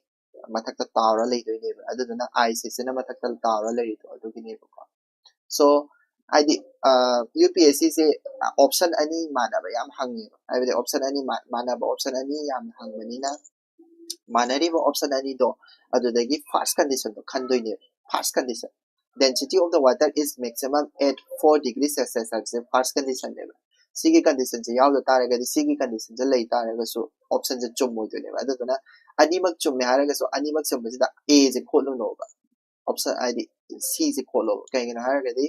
ꯃꯊꯛꯇ ꯇꯥꯎꯔ ꯂꯩꯗꯣꯏꯅꯦꯕ꯫ ꯑꯗꯨꯗꯨꯅ I ꯁꯤꯁꯤꯅ ꯃꯊꯛꯇ ꯇꯥꯎꯔ ꯂꯩꯔꯤꯗꯣ ꯑꯗꯨꯒꯤꯅꯦꯕꯀꯣ꯫ So ꯍꯥꯏꯗꯤ UPSCꯁꯦ option ꯑꯅꯤ ꯃꯥꯟꯅꯕ ꯌꯥꯝ ꯍꯪꯉꯦꯕ꯫ ꯍꯥꯏꯕꯗꯤ option ꯑꯅꯤ ꯃꯥꯟꯅꯕ option ꯑꯅꯤ ꯌꯥꯝꯅ ꯍꯪꯕꯅꯤꯅ ꯃꯥꯟꯅꯔꯤꯕ option ꯑꯅꯤꯗꯣ ꯑꯗꯨꯗꯒꯤ first conditionꯗꯣ ꯈꯟꯗꯣꯏꯅꯦꯕ꯫ First condition, density of the water is maximum at four degree Celsius ꯍꯥꯏꯕꯁꯦ first conditionꯅꯦꯕ꯫ ꯁꯤꯒꯤ conditionꯁꯦ ꯌꯥꯎꯗ ꯇꯥꯔꯒꯗꯤ, ꯁꯤꯒꯤ conditionꯁꯦ ꯂꯩ ꯇꯥꯔꯒꯁꯨ optionꯁꯦ ꯆꯨꯝꯃꯣꯏꯗꯣꯏꯅꯦꯕ꯫ ꯑꯗꯨꯗꯨꯅ ꯑꯅꯤꯃꯛ ꯆꯨꯝꯃꯦ ꯍꯥꯏꯔꯒꯁꯨ ꯑꯅꯤꯃꯛ ꯆꯨꯝꯕꯁꯤꯗ Aꯁꯦ ꯈꯣꯠꯂꯨꯅꯣꯕ꯫ Option ꯍꯥꯏꯗꯤ Cꯁꯦ ꯈꯣꯠꯂꯣꯕ꯫ ꯀꯩꯒꯤꯅꯣ ꯍꯥꯏꯔꯒꯗꯤ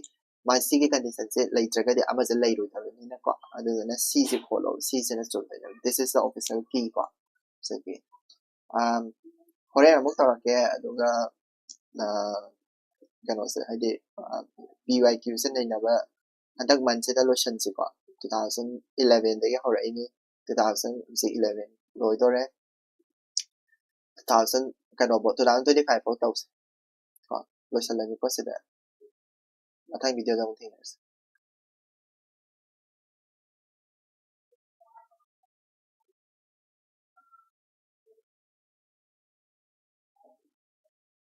ꯃꯥ ꯁꯤꯒꯤ conditionꯁꯦ ꯂꯩꯇ꯭ꯔꯒꯗꯤ ꯑꯃꯁꯦ ꯂꯩꯔꯣꯏꯗꯕꯅꯤꯅꯀꯣ꯫ ꯑꯗꯨꯗꯨꯅ Cꯁꯦ ꯈꯣꯠꯂꯣꯕ꯫ Cꯁꯤꯅ ꯆꯨꯝꯗꯣꯏꯅꯦꯕ꯫ This is the official key ꯀꯣ꯫ Option B꯫ ꯍꯣꯔꯦꯟ ꯑꯃꯨꯛ ꯇꯧꯔꯛꯀꯦ꯫ ꯑꯗꯨꯒ ꯀꯩꯅꯣꯁꯦ ꯍꯥꯏꯗꯤ PYQꯁꯦ ꯅꯩꯅꯕ ꯍꯟꯗꯛ monthꯁꯤꯗ ꯂꯣꯏꯁꯟꯁꯤꯀꯣ꯫ Two thousand elevenꯗꯒꯤ ꯍꯧꯔꯛꯏꯅꯤ꯫ Two thousand ꯍꯧꯖꯤꯛ eleven ꯂꯣꯏꯗꯣꯔꯦ꯫ Two thousand ꯀꯩꯅꯣꯐꯧ, two thousand twenty five ꯐꯥꯎ ꯇꯧꯁꯦ ꯀꯣ꯫ ꯂꯣꯏꯁꯜꯂꯒꯦꯀꯣ ꯁꯤꯗ꯫ ꯃꯊꯪ videoꯗ ꯑꯃꯨꯛ ꯊꯦꯡꯅꯔꯁꯤ꯫